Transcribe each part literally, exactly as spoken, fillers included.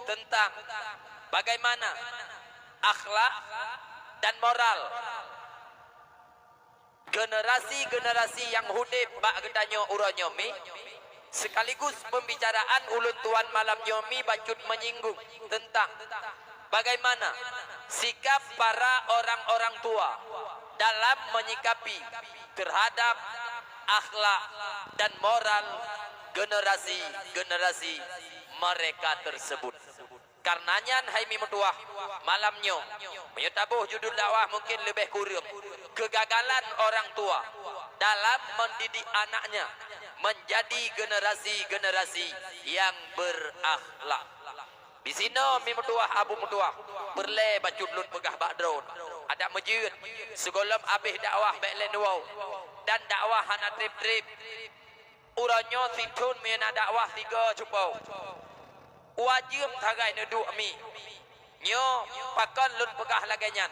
tentang bagaimana akhlak dan moral generasi-generasi nyang udeb bak geutanyoe uroe nyoe mi, sekaligus pembicaraan ulôn tuan malam nyoe mi bacut menyinggung tentang bagaimana sikap para orang-orang tua dalam menyikapi terhadap akhlak dan moral generasi-generasi mereka tersebut. Kareuna nyan, hai mi meutuwah, malam nyoe, meunyoe taboh judul dakwah mungkin leubeh kureueng, kegagalan orang tua dalam mendidik anaknya menjadi generasi-generasi yang berakhlak. Disinoe mi meutuwah, abu meutuwah, peureulée bacut lôn peugah bak droe, adak meujeuet, sigohlom abéh dakwah bék lé neuwoe, dan dakwah hana treb-treb. Uroe nyoe sithon meuna dakwah sigoe cupo. Wajéb sagai neuduek mi. Nyoe pakon lôn peugah lagée nyan.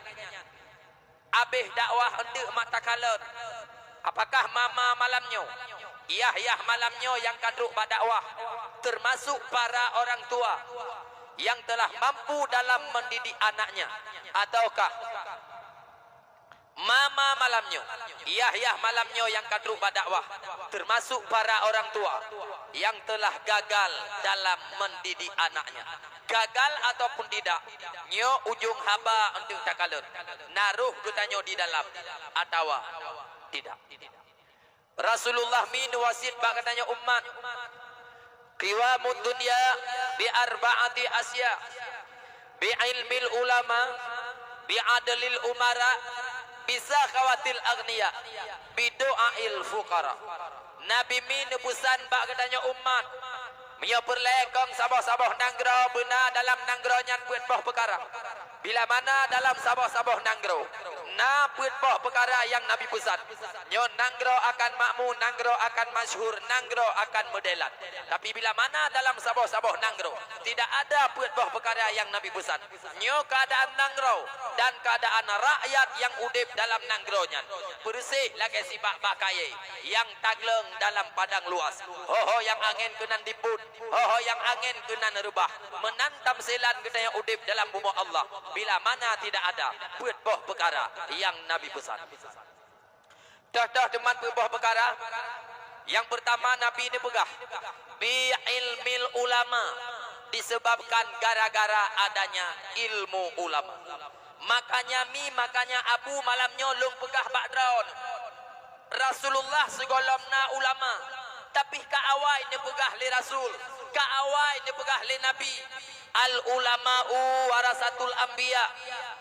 Abéh dakwah eunteuk mak takalon. Apakah mama malam nyoe, yah-yah malam nyoe nyang ka trok bak dakwah, termasuk para orang tua yang telah mampu dalam mendidik anaknya, ataukah mama malam nyoe, yah-yah malam nyoe nyang ka trok bak dakwah, termasuk para orang tua yang telah gagal dalam mendidik anaknya. Gagal ataupun tidak, nyoe ujong haba eunteuk takalon, na roh geutanyoe di dalam atawa tidak. Rasulullah mi neuwasiet bak geutanyoe umat, "Qiwamud dunya bi arba'ati asya, bi ilmil ulama, bi adlil umara, bi sakhawatil aghniya, bi du'ail fuqara." Nabi mi neupeusan bak geutanyoe umat, meunyoe peureulée kong saboh-saboh nanggroe beuna dalam nanggroe nyan peuet boh peukara. Bila mana dalam saboh-saboh nanggroe na peuet boh peukara nyang Nabi peusan, nyoe nanggroe akan makmu, nanggroe akan masyhur, nanggroe akan meudelan. Tapi bila mana dalam saboh-saboh nanggroe tidak ada peuet boh peukara nyang Nabi peusan, nyoe keuadaan nanggroe dan keuadaan rakyat nyang udeb dalam nanggroe nyan peureuseh lagée sibak bak kayée nyang tagleueng dalam padang luas. Ho-ho nyang angén keunan dipot, ho-ho nyang angén keunan reubah, meunan tamsilan geutanyoe udeb dalam bumoe Allah bila mana tidak ada peuet boh peukara nyang Nabi peusan. Toh-toh teuman peuet boh peukara. Nyang peurtama Nabi neupeugah, "Bi ilmil ulama," disebabkan gara-gara adanya ilmu ulama. Makanya mi, makanya abu malam nyoe lôn peugah bak droe, Rasulullah sigohlom na ulama, tapi ka awai neupeugah lé Rasul, ka awai neupeugah lé Nabi, "Al ulama'u warasatul anbiya."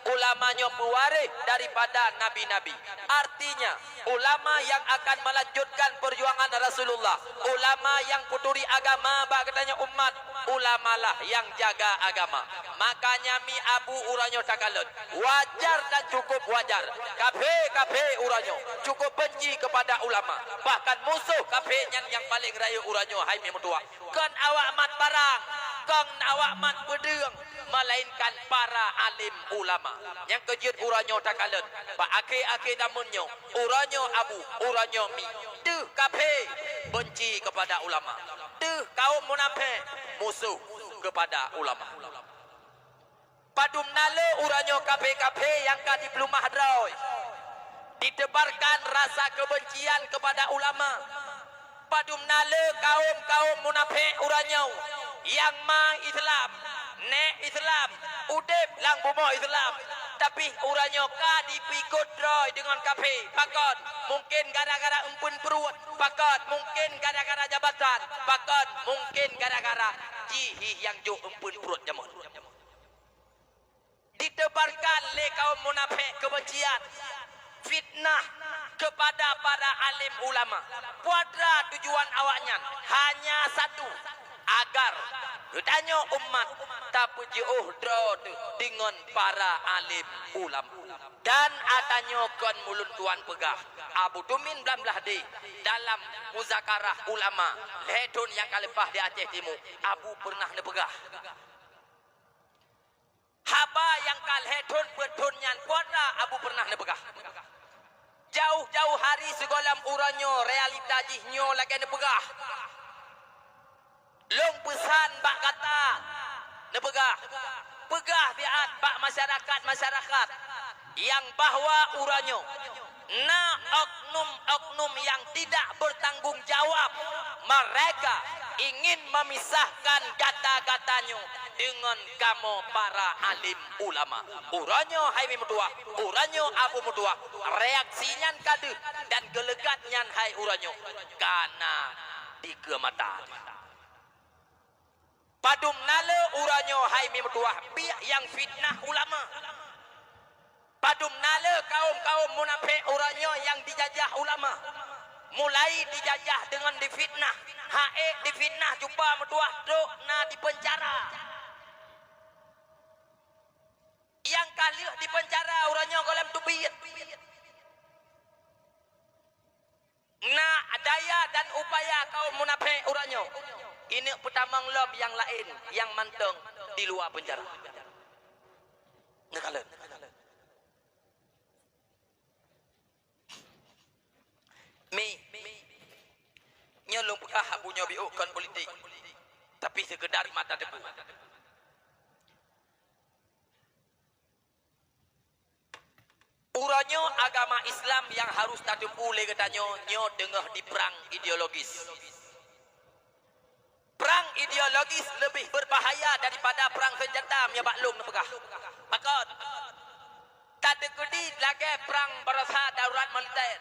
Ulama nyoe peuwaréh daripada nabi-nabi. Artinya, ulama yang akan melanjutkan perjuangan Rasulullah, ulama yang peuturi agama bak geutanyoe umat, ulamalah yang jaga agama. Makanya mi abu uroe nyoe takalon, wajar dan cukup wajar, kafé-kafé uroe nyoe cukup benci kepada ulama, bahkan musoh kafé nyan nyang paleng rayeuk uroe nyoe, hai mi meutuwah. Kon awak mat parang, kon awak mat peudeueng, melainkan para alim ulama. Nyang keujeuet uroe nyoe takalon, bak akhé-akhé zaman nyoe, uroe nyoe abu, uroe nyoe mi, deuh kafé benci kepada ulama, deuh kaum munafék musoh kepada ulama. Padum na le uroe nyoe kafé-kafé nyang ka dipeuleumah droe, ditebarkan rasa kebencian kepada ulama. Padum na le kaum-kaum munafék uroe nyoe nyang ma Islam, nék Islam, udeb lam bumoe Islam, tapi uroe nyoe ka dipeuikot droe deungon kafé. Pakon? Mungken gara-gara eumpeuen pruet. Pakon? Mungken gara-gara jabatan. Pakon? Mungken gara-gara jih nyang jok eumpeuen pruet jameun. Ditebarkan lé kaum munafék kebencian, fitnah kepada para alim ulama. Peue atra tujuan awaknyan? Hanya satu, agar geutanyoe umat tapeujiôh droe teuh deungon para alim ulama. Dan ata nyoe kon ulôn tuan peugah, Abu Tumin blam blah deh dalam muzakarah ulama lhée thon nyang ka leupah di Aceh Timu, Abu peureunah neupeugah. Haba nyang ka lhée thon peuet thon nyan peue atra Abu peureunah neupeugah. Jauh-jauh hari sigohlom uroe nyoe realita jih nyoe lagée neupeugah. Lôn peusan bak gata, Neupeugah, peugah siat bak masyarakat-masyarakat nyang bahwa uroe nyoe na oknum-oknum nyang tidak bertanggung jawab. Mereka ingin memisahkan gata-gata nyoe deungon kamoe para alim ulama. Uroe nyoe hai mi meutuah, uroe nyoe Abu meutuah, reaksi nyan ka deuh dan geuleugat nyan hai uroe nyoe ka na dikeue mata. Padum na le uroe nyoe hai mi meutuah biek nyang fitnah ulama. Padum na le kaum-kaum munafék uroe nyoe nyang dijajah ulama. Mulai dijajah deungon difitnah, ha ék difitnah cupa meutuah trok na dipeuncara. Nyang ka lheueh dipeuncara uroe nyoe gohlom teubiet. Na daya dan upaya kaum munafék uroe nyoe. Ineuk peutamong lom nyang laén nyang mantong di luwa peunjara. Neukalon. Mi, nyoe lôn peugah Abu nyoe biôh kon politik, tapi seukeudar mata teupeu. Uroe nyoe agama Islam nyang harus tateupeu lé geutanyoe nyoe teungoh diprang ideologis. Prang ideologis leubeh beubahaya daripada prang seunjata meunyoe bak lôn neupeugah. Pakon? Tateukeudi lagée prang baroesa darurat militer.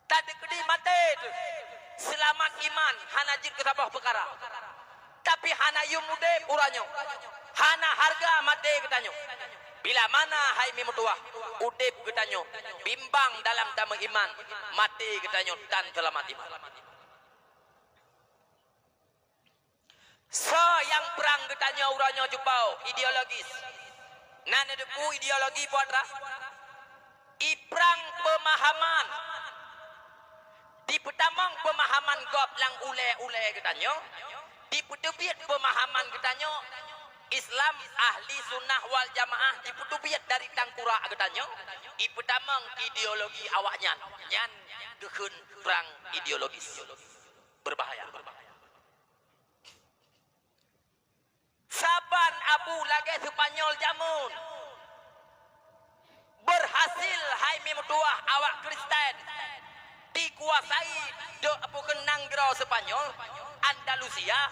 Tateukeudi maté teuh. Seulamat iman hana jeuet keu saboh peukara. Tapi hana yum udeb uroe nyoe. Hana hareuga maté geutanyoe. Bila mana hai mi meutuwah udeb geutanyoe bimbang dalam tameuiman, maté geutanyoe tan seulamat iman. Soe nyang prang geutanyoe uroe nyoe cupo? Ideologis. Na neuteupeue ideologi buat rah? Iprang peumahaman. Dipeutamong peumahaman gob lam ulée-ulée geutanyoe. Dipeuteubiet peumahaman geutanyoe. Islam ahli sunnah wal jamaah dipeuteubiet dari tangkurak geutanyoe. Ipeutamong ideologi awaknyan. Nyan geukheun prang ideologis. Beubahaya. Saban Abu lagée Seupanyol jameun. Beurhasil hai mi meutuwah awak Kristen dikuasai dok Abu keunang droe Seupanyol, Andalusia,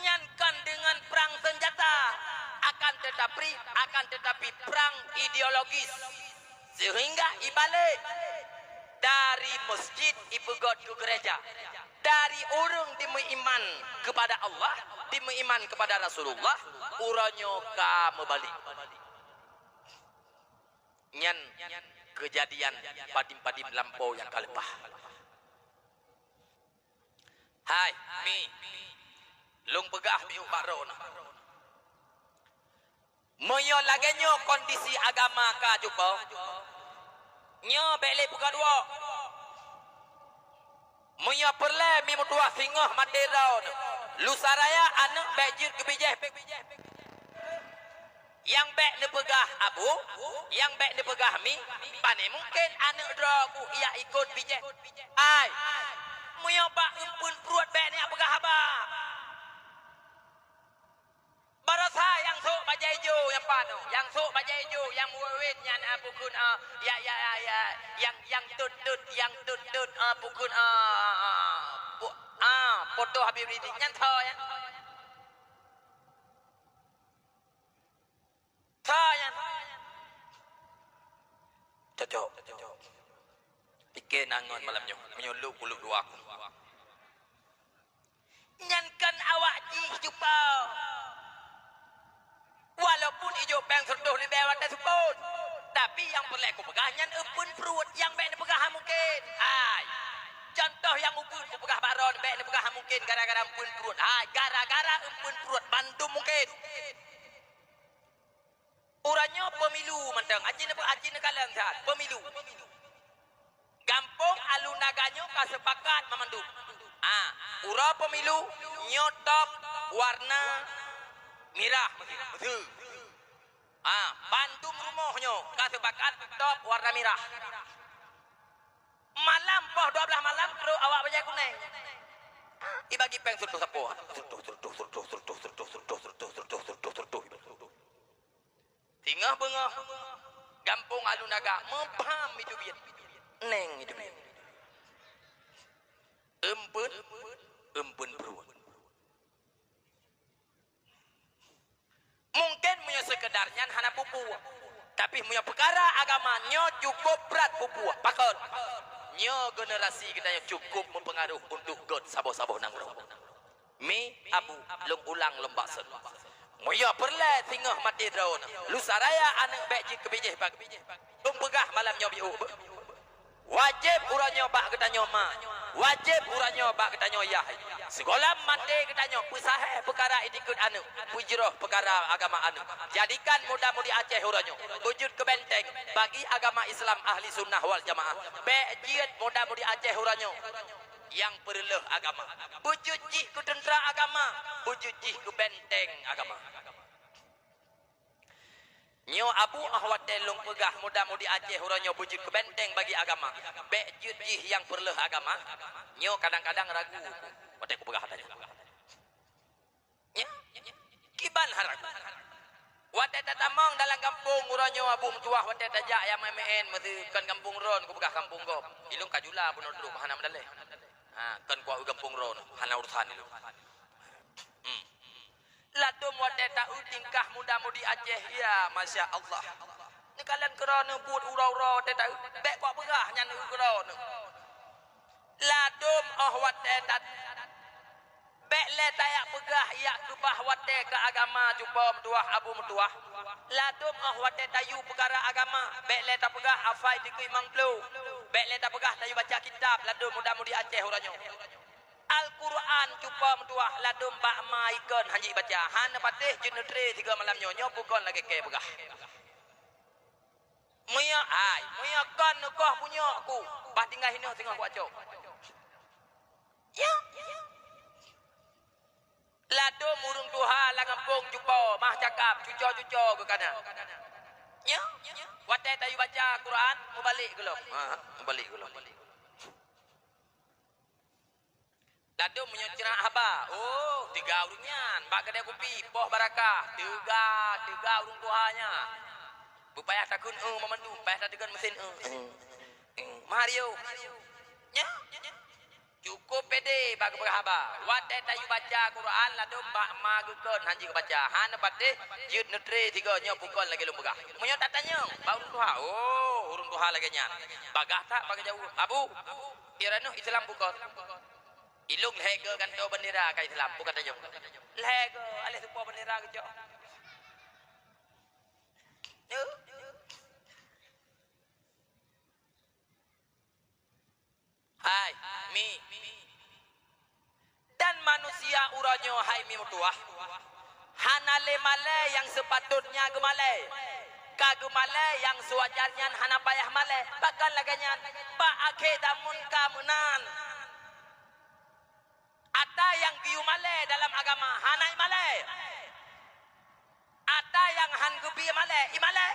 nyan kon deungon prang seunjata, akan teutapi, akan teutapi prang ideologis. Seuhingga ibalek dari meuseujid ipeugét keu geureja, dari ureuëng dimeuiman keupada Allah, dimeuiman keupada Rasulullah, uroe nyoe ka meubalek. Nyan keujadian padum-padum lampôh nyang ka leupah. Hai, mi, lôn peugah miôk bak droeneuh. Meunyoe lagée nyoe kondisi agama ka cupo, nyoe bék lé peugah duek. Meunyoe peureulée mi meutuwah singoh maté droeneuh, lusa raya aneuëk bék jeuet keu bijéh. Nyang bék neupeugah Abu, nyang bék neupeugah mi, pane mungken aneuëk droe ku ia ikot bijéh. Ai, meunyoe bak eumpeuen pruet bék neupeugah haba. Baroesa nyang sôk bajée ijo nyang panoh, nyang sôk bajée ijo nyang muwét nyan, ah, bukon, ah, ya, ya, ya, ya, nyang, nyang tut-tut, nyang tut-tut, ah, bukon, ah, ah, ah, bu-, ah, foto Habib Rizik nyan soe nyan? Soe nyan? Cocok. Pike na ngon malam nyoe, meunyoe lôn kulub dua ku. Nyan kan awak jih cupa. Walaupun ijok péng seratus ribèe watèe seupôt, tapi nyang peureulèe kupeugah nyan eumpeuen pruet, nyang bèk neupeugah han mungken. Hai. Contoh nyang ubeut kupeugah baroe bèk neupeugah han mungken gara-gara eumpeuen pruet. Hai, gara-gara eumpeuen pruet bandum mungken. Uroe nyoe pemilu mantong, aci neukalon that, pemilu. Gampông Alun Naga nyoe ka seupakat meumandum. Ah, uroe pemilu nyoe top warna mirah, meuseue. Ah, bandum rumoh nyoe ka seupakat top warna mirah. Malam poh dua belas malam trok awak bajèe kunéng. Ibagi péng seureutôh sapo. Seureutôh, seureutôh, seureutôh, seureutôh, seureutôh, seureutôh, seureutôh, seureutôh, seureutôh, Singoh beungoh, gampông Alun Agak, meubham itu biet. Neng itu biet. Eumpeuen, eumpeuen pruet. Mungken meunyoe seukeudar nyan hana peue-peue, tapi meunyoe peukara agama nyoe cukôp brat peue-peue. Pakon? Nyoe generasi geutanyoe cukôp meupeungaruh untuk gét saboh-saboh nanggroe. Mi, Abu, lôn ulang lom bak sot. Meunyoe peureulée singoh maté droeneuh, lusa raya aneuëk bék jeuet keu bijéh bak. Lôn peugah malam nyoe biôh beuh. Wajéb uroe nyoe bak geutanyoe ma, wajéb uroe nyoe bak geutanyoe yah. Sigohlom maté geutanyoe peusahéh peukara itikeuet aneuëk, peujroh peukara agama aneuëk. Jadikan muda-mudi Aceh uroe nyoe beujeuet keu benteng bagi agama Islam Ahli Sunnah wal Jamaah. Bék jeuet muda-mudi Aceh uroe nyoe nyang peureuleueh agama. Beujeuet jih keu teuntra agama, beujeuet jih keu benteng agama. Nyoe Abu, óh watée lôn peugah muda-mudi Aceh uroe nyoe beujeuet keu benteng bagi agama, bék jeuet jih nyang peureuleueh agama. Nyoe kadang-kadang ragu watée kupeugah hata nyoe. Nyoe, kiban hana ragu. Watée tatamong dalam gampông uroe nyoe Abu meutuwah, watée tajak nyang meuén-meuén, meuseu kon gampông droen kupeugah gampông gob. Ilôn ka jula bunoe droe hana meudaleh. Ha, kon kuat gampông droen, hana urusan ilôn. Hmm. Ladôm watée taeu tingkah muda-mudi Aceh, ya, masya Allah. Neukalon keudroe neubuet uroe-uroe watée taeu, bék kupeugah nyan eu keudroe. Ladôm óh watée tat-, bék lé tajak peugah jak keubah watée keu agama cupo meutuwah, Abu meutuwah. Ladôm óh watée tayue peukara agama, bék lé tapeugah afai dikeue mangklo. Bék lé tapeugah tayue baca kitab ladôm muda-mudi Aceh uroe nyoe. Al-Qur'an cupo meutuwah ladôm bak ma ikon hanjeuet baca. Hana patéh jeuet neutré sigoe malam nyoe, nyoe peue kon lagée kée peugah. Meunyoe ai, meunyoe kon neukoh punyok ku, bah tinggai hinoe singoh kuacok. Ya. Ladôm ureuëng tuha lam gampông cupo, mah cakap, cuco-cuco geukana. Ya. Watée tayue baca Quran, mubalek gohlom. Ha, mubalek gohlom. Ladôm meunyoe cerak haba, oh, teuga ureuëng nyan. Bak keudée kupi, poh barakah, teuga, teuga ureuëng tuha nyan. Beupayah takheun eu meumandum, payah tateugon meusén eu. Mario. Nyan. Cukôp pédé bak geupeugah haba. Watée tayue baca Quran ladôm bak ma geukon hanjeuet geubaca. Hana patéh jeuet neutré sigoe nyoe peue kon lagée lôn peugah. Meunyoe tatanyong bak ureuëng tuha, oh, ureuëng tuha lagée nyan. Bagah that bak geujaweueb, Abu, iranoe Islam peue kon? Ilôn lhée goe gantoe beundera ka Islam, peue ka tanyong? Lhée goe aléh tupo beundera geucok. Hai, mi. Dan manusia uroe nyoe hai mi meutuwah, hana lé malée nyang seupatutnya geumalée. Ka geumalée nyang seuwajar nyan hana payah malée. Pakon lagée nyan? Bak akhé zamon ka meunan. Ata nyang geuyue malée dalam agama hana imalée. Ata nyang han geubri malée, imalée.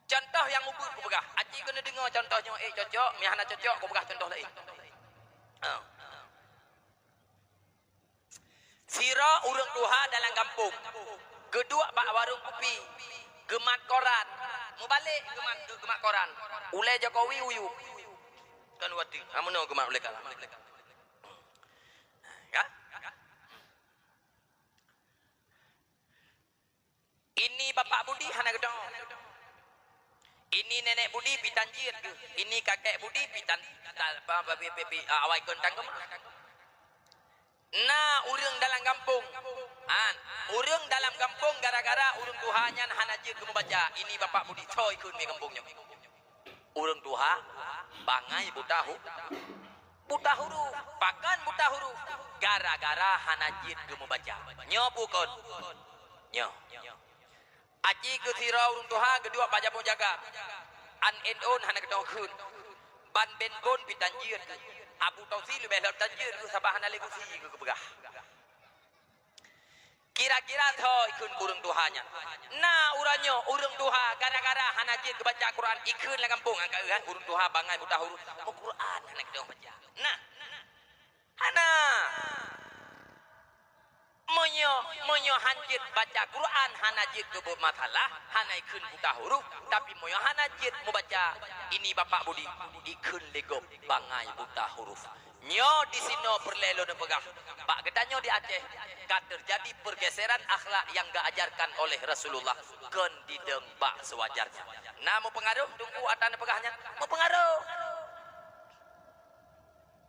Cuntoh nyang ubit kupeugah, aci keuneuk deungoe cuntoh nyoe, ék cocok, meuhana cocok kupeugah cuntoh laén. Ha. Sidroe ureuëng tuha dalam gampông, geuduek bak warông kupi, geumat koran, mubalek geumat, geumat koran. Ulée Jokowi uyueb. Kan watée, ha meunoe geumat ulée kalah. Ya? Ini Bapak Budi hana geudong. Ini Nenek Budi pitan jeuet geuh. Ini Kakek Budi pitan, ta-, pa-, pa-, pi-, pi-, pi-, a, awai kon tanggeuma. Na ureuëng dalam gampông. Han, ureuëng dalam gampông gara-gara ureuëng tuha nyan hana jeuet geumeubaca. Ini Bapak Budi, soe ikheun mi gampông nyoe. Ureuëng tuha bangai buta hu-, buta huruf. Pakon buta huruf? Gara-gara hana jeuet geumeubaca. Nyoe peue kon? Nyoe. Aci keu sidroe ureuëng tuha geuduek bak jamong jaga. An N O hana geutong kheun. Ban Ben Bon pitan jeuet. Abu Tausi leubeh lom tan jeuet, sabab hana lé gusi geupeugah. Kira-kira soe ikheun ureuëng tuha nyan? Na uroe nyoe ureuëng tuha gara-gara hana jeuet geubaca Quran ikheun lam gampông, angka kan ureuëng tuha bangai buta huruf, oh, Quran hana geutong baca. Nah, hana. Meunyoe Meunyoe han jeuet baca Quran, hana jeuet keu buet masalah, hana ikheun buta huruf, tapi meunyoe hana jeuet mubaca ini Bapak Budi, ikheun lé gob bangai buta huruf. Nyoe disinoe peureulée lôn peugah, bak geutanyoe di Aceh ka teujadi peurgeuseran akhlak nyang geuajarkan oleh Rasulullah, kon didong bak seuwajarnya. Na meupeungaroh Teungku ata neupeugah nyan? Meupeungaroh.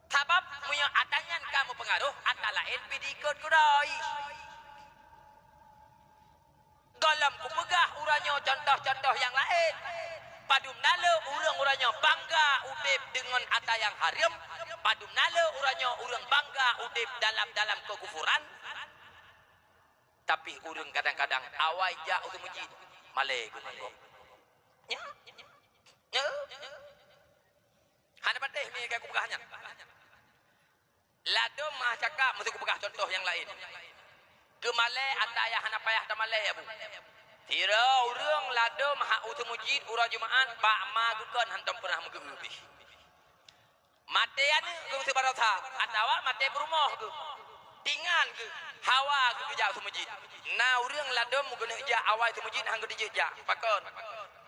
Sabab meunyoe ata nyan ka meupeungaroh, ata laén pih diikot keudroe. Gohlom kupeugah uroe nyoe contoh-contoh nyang laén. Padum na le ureuëng uroe nyoe bangga udeb deungon ata nyang hareuem, padum na le uroe nyoe ureuëng bangga udeb dalam-dalam keukufuran. Tapi ureuëng kadang-kadang awai jak u meuseujid, malée geuh ngon gob. Nyo. Nyo. Hana patéh mi ka kupeugah nyan. Ladom meucakap meusu kupeugah contoh nyang laén. Keumalée ata nyang hana payah tamalée, Abu. Sidroe ureuëng ladom hak u meuseujid uroe Jumaat bak ma geukon hantom peurah meugeu pih. Maté aneuëk geuh meusu baroesa atawa maté peurumoh geuh. Tingan geuh, hawa geuh geujak u meuseujid. Na ureuëng ladom geuneuk jak awai u meuseujid han geuh jijak. Pakon?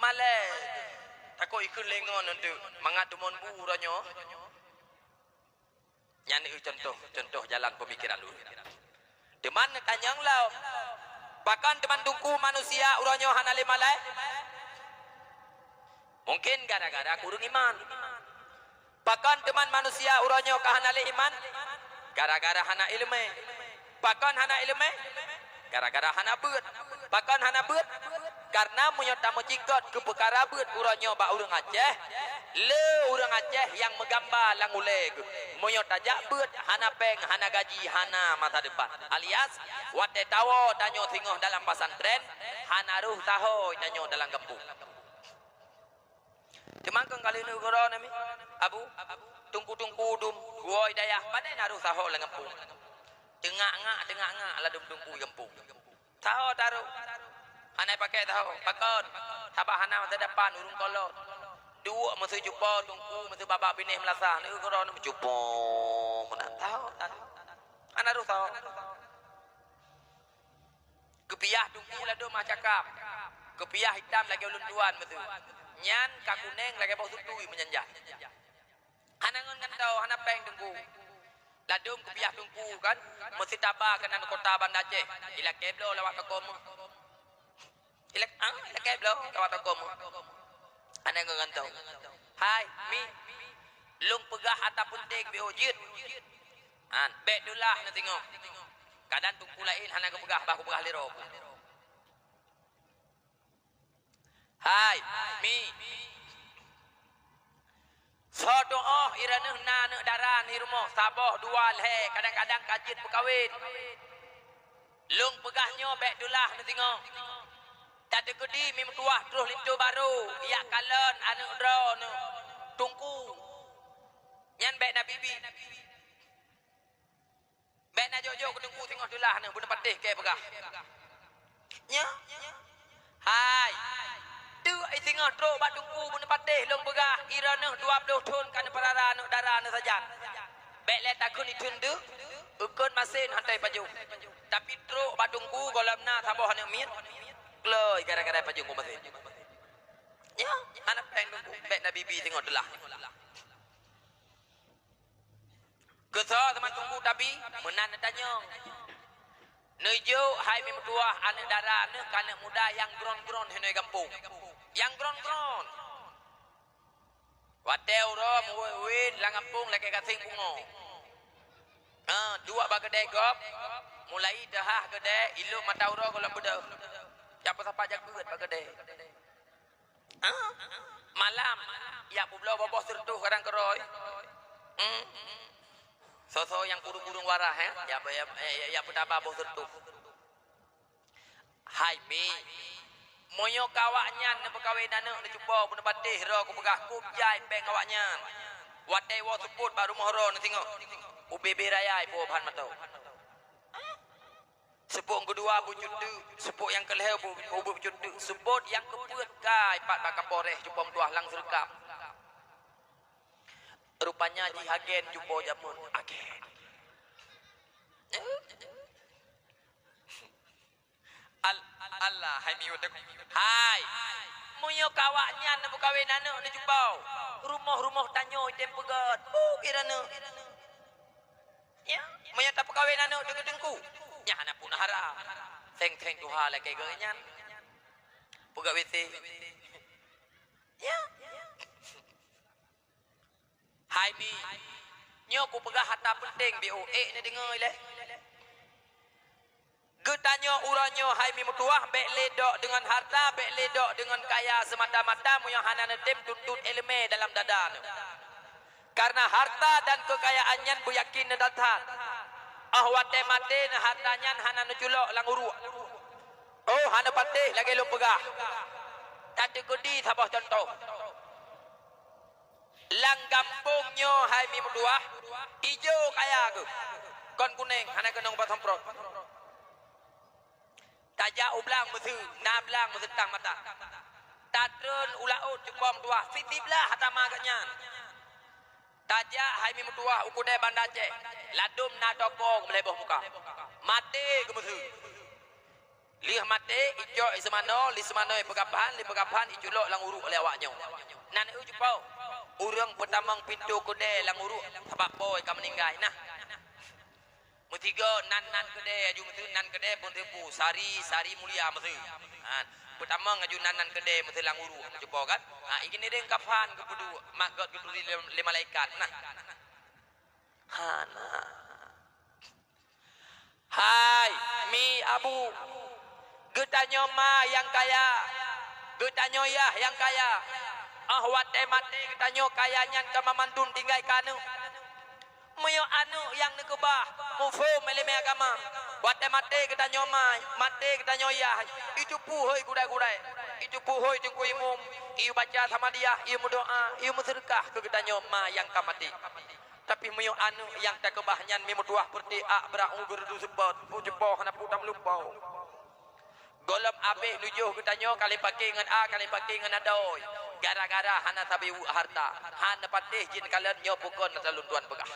Malée. Takot ikheun lé ngon eunteuk mangat deumon bu uroe nyoe. Nyan eu contoh, contoh jalan peumikiran ulôn. Teuma neutanyong lom, pakon teuma Teungku manusia uroe nyoe hana lé malée? Mungken gara-gara kureueng iman. Pakon teuma manusia uroe nyoe ka hana lé iman? Gara-gara hana iéleumé. Pakon hana iéleumé? Gara-gara hana beuet. Pakon hana beuet? Kareuna meunyoe tameucikot keu peukara beuet uroe nyoe bak ureuëng Aceh, le ureuëng Aceh nyang meugamba lam ulée geuh. Meunyoe tajak beuet, hana péng, hana gaji, hana masa depan. Alias, watée tawoe tanyoe singoh dalam pesantren, hana rhoh saho tanyoe dalam gampông. Teuma kon ka lheueh neukeudroe nami, Abu, teungku-teungku dum, geuwoe dayah, padahai na rhoh saho lam gampông. Teungak-ngak, teungak-ngak ladom teungku gampông. Saho tarôh. Hana pakai saho. Pakon? Sabab hana masa depan ureuëng kolot. Duek meusu cupo teungku, meusu babah binéh meulasah. Neukeudroe meucupo meunan. Saho tarôh. Hana rhoh saho. Keupiah teungku ladom meucakap. Keupiah itam lagée ulôn tuan meusu. Nyan ka kunéng lagée boh sutui meunyan jak. Hana ngon gantoe, hana péng teungku. Ladom keupiah teungku kan, meusitaba keunan kota Banda Aceh. Ilakée bloe lawat toko meuh. Ilak-, ah, ilakée bloe lawat toko meuh. Hana ngon gantoe. Hai, mi. Lôn peugah ata peunteng beu jeuet. Han, bék deulah neutingoh. Kadang teungku laén hana geupeugah, bah kupeugah lé droe. Hai, mi. Soe tuoh i droeneueh na aneuëk dara i rumoh, saboh, dua, lhée, kadang-kadang ka jeuet peukawen. Lôn peugah nyoe bék deulah neutingoh. Tateukeudi mi meutuwah troh linto barô, jak kalon aneuëk droeneueh, teungku. Nyan bék na bibi. Bék na jok-jok keu teungku singoh teulah neuh, beuneupatéh kée peugah. Nyo? Hai. Teuk i singoh trok bak teungku beuneupatéh lôn peugah, i droeneueh dua ploh thon ka neupeurara aneuëk dara neusajan. Bék lé takheun i thon deuh, eukon masén hantoi pajoh. Tapi trok bak teungku gohlom na saboh aneuëk miet, kloi gara-gara pajoh ngon masén. Nyo, hana péng teungku, bék na bibi singoh teulah. Keusoe teuma teungku tabi, meunan neutanyong. Neujok hai mi meutuwah aneuëk dara neuh ka aneuëk muda nyang gron-gron hinoe gampông. Nyang gron-gron. Watée uroe meuwét-wét lam gampông lagée gaseng bungoe. Ha, duek bak keudée gob, mulai teuhah keudée, ilok mata uroe gohlom beudôh. Jak peusapat jakeuet bak keudée. Hah? Malam, jak peubloe boh-boh sireutôh kadang keudroe. Hmm. Soe-soe nyang kureueng-kureueng waras, eh? Jak, jak, jak, jak peutaba boh sireutôh. Hai mi, meunyoe ka awaknyan neupeukawen aneuëk neucupo beuneupatéh droe kupeugah kôb jai péng awaknyan. Watée woe seupôt bak rumoh droe neusingoh, ubé-bé raya ipo bahan mantong. Seupôt nyang keudua bucut teuk, seupôt nyang keulhée bu-, bu-, bucut teuk, seupôt nyang keupeuet kai pat bak Kapolres cupo meutuwah lam seureukam. Rupanya jih agen cupo jameun agen. Allah, hai mi watée. Hai. Meunyoe kawak nyan neupeukawen aneuk neucupa, rumoh-rumoh tanyoe item peugét. Peue kira neuk? Ya, meunyoe tapeukawen aneuk deungon teungku, nyan hana pun haram. Seng-seng tuha lagée geuh nyan. Peugét W C. Ya. Hai mi, nyoe kupeugah hata peunteng B O E neudeungoe lé. Geutanyoe uroe nyoe hai mi meutuwah bék lé dok deungon harta, bék lé dok deungon kaya seumata-mata meunyoe hana neutem tuntot iéleumé dalam dada neuh. Kareuna harta dan keukayaan nyan beuyakin neudatang. Óh watée maté neuh harta nyan hana neuculok lam uruek. Oh hana patéh lagée lôn peugah. Tateukeudi saboh cuntoh. Lam gampông nyoe hai mi meutuwah, ijo kaya geuh. Kon kunéng hana keunong bak semprot. Tajak u blang meuseue, na blang meuseutang mata. Tatreun u laôt cukôp meutuwah, sitiblah hata ma geuh nyan. Tajak hai mi meutuwah u keudée Banda Aceh, ladôm na toko geumeulhèe boh muka. Maté geumeuseue. Lheueh maté, icok i seumanoe, lé seumanoe ipeugabhan, lé peugabhan iculok lam uruek lé awak nyoe. Nan eu cupo, ureuëng peutamong pintoe keudée lam uruek sabab boe ka meuninggai nah. Meusigoe nan-nan keudée aju meuseue nan keudée pun teupu sari, sari mulia meuseue. Ha, peutamong aju nan-nan keudée meuseue lam uruek cupo kan. Ha, igini deng kafan geupeuduek, mak gét geuturi lé, lé malaikat nah. Hana. Hai mi abu, geutanyoe ma nyang kaya, geutanyoe yah nyang kaya. Óh watée maté geutanyoe kaya nyan ka mamandum tinggai keu aneuk. Meunyoe aneuk nyang neukeubah muphom iéleumé agama, watée maté geutanyoe ma, maté geutanyoe yah, iteupeue hôi gurée-gurée, iteupeue hôi teungku imum, ieu baca samadiyah, ieu meudoá, ieu meuseudeukah keu geutanyoe ma nyang ka maté. Tapi meunyoe aneuk nyang takeubah nyan mi meutuwah peureute ak brat u geurudu seupôt, peue cupo hana peue tameulimpau. Gohlom abéh nujoh geutanyoe ka lheueh paké ngon a, ka lheueh paké ngon adoe. Gara-gara hana sabe weuek harta, hana patéh jeuet kalon nyoe peue kon ata lôn tuan peugah.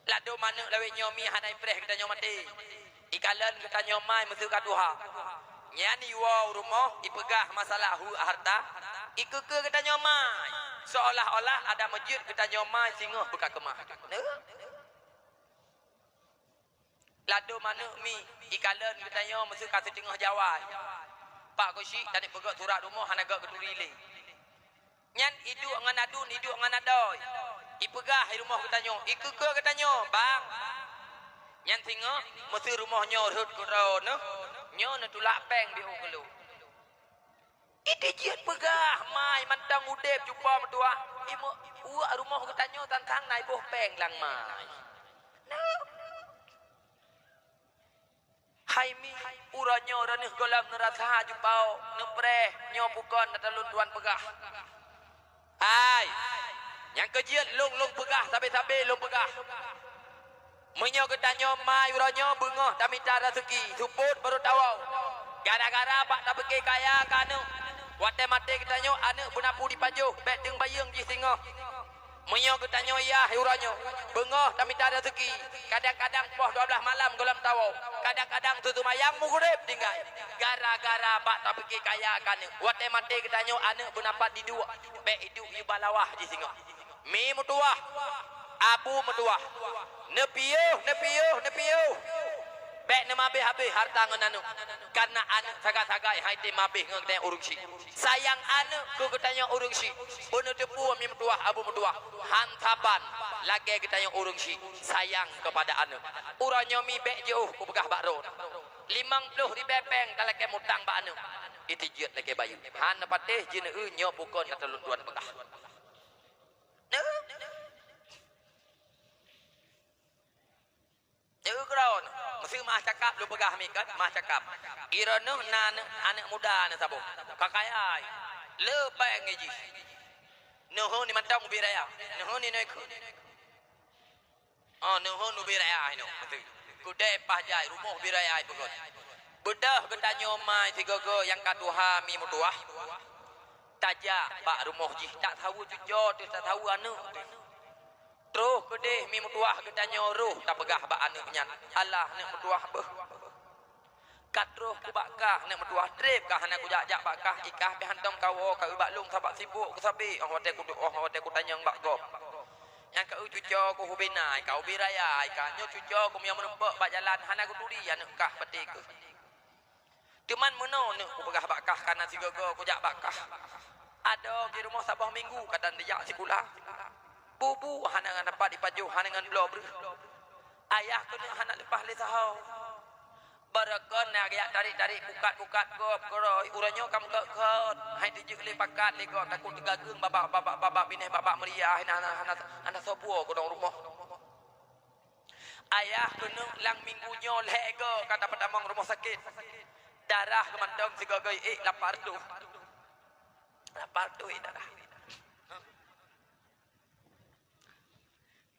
Ladôm aneuk lawét nyoe mi hana ipreh geutanyoe maté. Ikalon geutanyoe mai meuseue ka tuha. Nyan iwoe u rumoh ipeugah masalah hu harta, ikeue-keue geutanyoe mai. Seolah-olah ada meujeuet geutanyoe mai singoh beuka keumah. Ladôm aneuk mi ikalon geutanyoe meuseue ka siteungoh jawai. Pak Gosyik taneuk peugét surat rumoh hana gét geuturi lé. Nyan iduek ngon adun, iduek ngon adoe. Ipeugah i rumoh geutanyoe, ikeue-keue geutanyoe, bang. Nyan singoh meuseue rumoh nyoe rhot keudroe neuh, nyoe neutulak péng biôh keulôh. Ite jeuet peugah mai mantong udeb cupo meutuwah, ime uek rumoh geutanyoe tantang na iboh péng lam mai. Nah. Hai mi, uroe nyoe droeneuh gohlom neurasa jubao, neupreh nyoe bukon ata lôn tuan peugah. Hai, nyang keujeuet lôn-lôn peugah sabe-sabe lôn peugah. Meunyoe geutanyoe mai uroe nyoe beungoh tamita raseuki, seupôt barô tawoe. Gara-gara bak tapeuke kaya keu aneuk, watée maté geutanyoe aneuk beuna peue jipajoh, bék teumbayeueng jih singoh. Meunyoe geutanyoe yah uroe nyoe, beungoh tamita raseuki, kadang-kadang poh dua blaih malam gohlom tawoe, kadang-kadang teuseumayang mugréb tinggai. Gara-gara bak tapike kaya keu aneuk, watée maté geutanyoe aneuk beunapat diduek, bék iduek yue balawah jih singoh. Mi meutuwah, abu meutuwah, neupiôh, neupiôh, neupiôh. Bék neumabéh-abéh hareuta ngon aneuk, kareuna aneuk sagai-sagai han item mabéh ngon geutanyoe ureuëng syiek. Sayang aneuk keu geutanyoe ureuëng syiek, beuneuteupeu mi meutuwah abu meutuwah, han saban lagée geutanyoe ureuëng syiek sayang keupada aneuk. Uroe nyoe mi bék jiôh kupeugah bak droe, limong ploh ribée péng talakée mutang bak aneuk, ite jeuet lakée bayeue. Han neupatéh jeuet neu nyoe bukon ata lôn tuan peugah. Neu. Neu keudroe, meuseu meuah cakap lôn peugah mi kan, meuah cakap. Droeneuh na aneuk, aneuk muda na saboh. Ka kaya, le péng jih. Neuhon ni mantong ubé raya. Neuhon ni noe keu. Oh, neuhon ubé raya inoe. Kudée paih jai rumoh ubé raya ipeugöt. Beudôh geutanyoe mai sigoe-goe nyang ka tuha mi meutuwah. Tajak bak rumoh jih, tak saweue cucoe teuh, tak saweue aneuk teuh. Troh keudeh mi meutuwah geutanyoe roh tapeugah bak aneuk nyan, "Alah, aneuk meutuwah beuh. Ka troh ku bak kah, aneuk meutuwah, treb kah hana kujak-jak bak kah, i kah pih hantom kawoe kah bak lôn sabab sibok keusabe, 'oh watèe kuduek, 'oh watèe kutanyong bak gob. Nyang keu cuco kuhubina, i kah ubi raya, i kah nyoe cuco kumiyong meurumpok bak jalan, hana kuturi aneuk kah patéh keuh. Teuma meunoe neuk kupeugah bak kah, kana sigoe-goe kujak bak kah. Adoe di rumoh saboh minggu kadang dijak sikula. Bu-bu hana ngon dapat jipajoh, hana ngon bloe breuh. Ayah keuneuk hana leupah lé saho. Barokon na geujak tarék-tarék, pukat-pukat gob keurôi, uroe nyoe ka meukot-kot. Hai teujeuet lé pakat lé gob, takot teugageueng babah, babah, babah binéh, babah meuria, hana, hana, hana, hana soe buo keudong rumoh. Ayah keuneuk lam minggu nyoe lhèe goe ka tapeutamong rumoh sakét. Darah keu mantong sigoe-goe ék lapan reutôh. Lapan reutôh ék darah.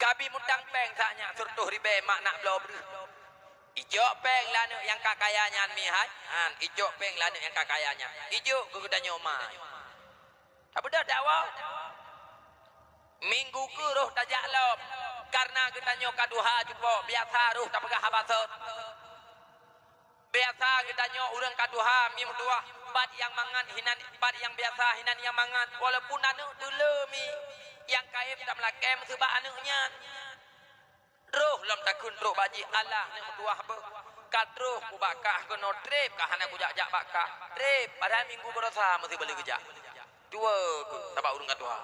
Kabi mutang péng sa nyak sireutôh ribèe mak nak bloe breuh. Ijok péng lé aneuk nyang ka kaya nyan mihai. Han, ijok péng lé aneuk nyang ka kaya nyan. Ijok keu geutanyoe ma. Tabeudôh dakwa. Minggu keu roh tajak lom, kareuna geutanyoe ka tuha cupo, biasa roh tapeugah haba sot. Biasa geutanyoe ureueng ka tuha mi meutuwah, pat nyang mangat hinan, pat nyang biasa hinan nyang mangat, walaupun aneuk teuleu mi, nyang kayém tameulakèe meuseubab aneuk nyan. Troh lom takheun trok bak jih, alah aneuk meutuwah beuh. Ka troh ku bak kah keunoe treb kah hana kujak-jak bak kah. Treb, padahai minggu baroesa meusibalek geujak. Dua keuh sabab ureueng ka tuha.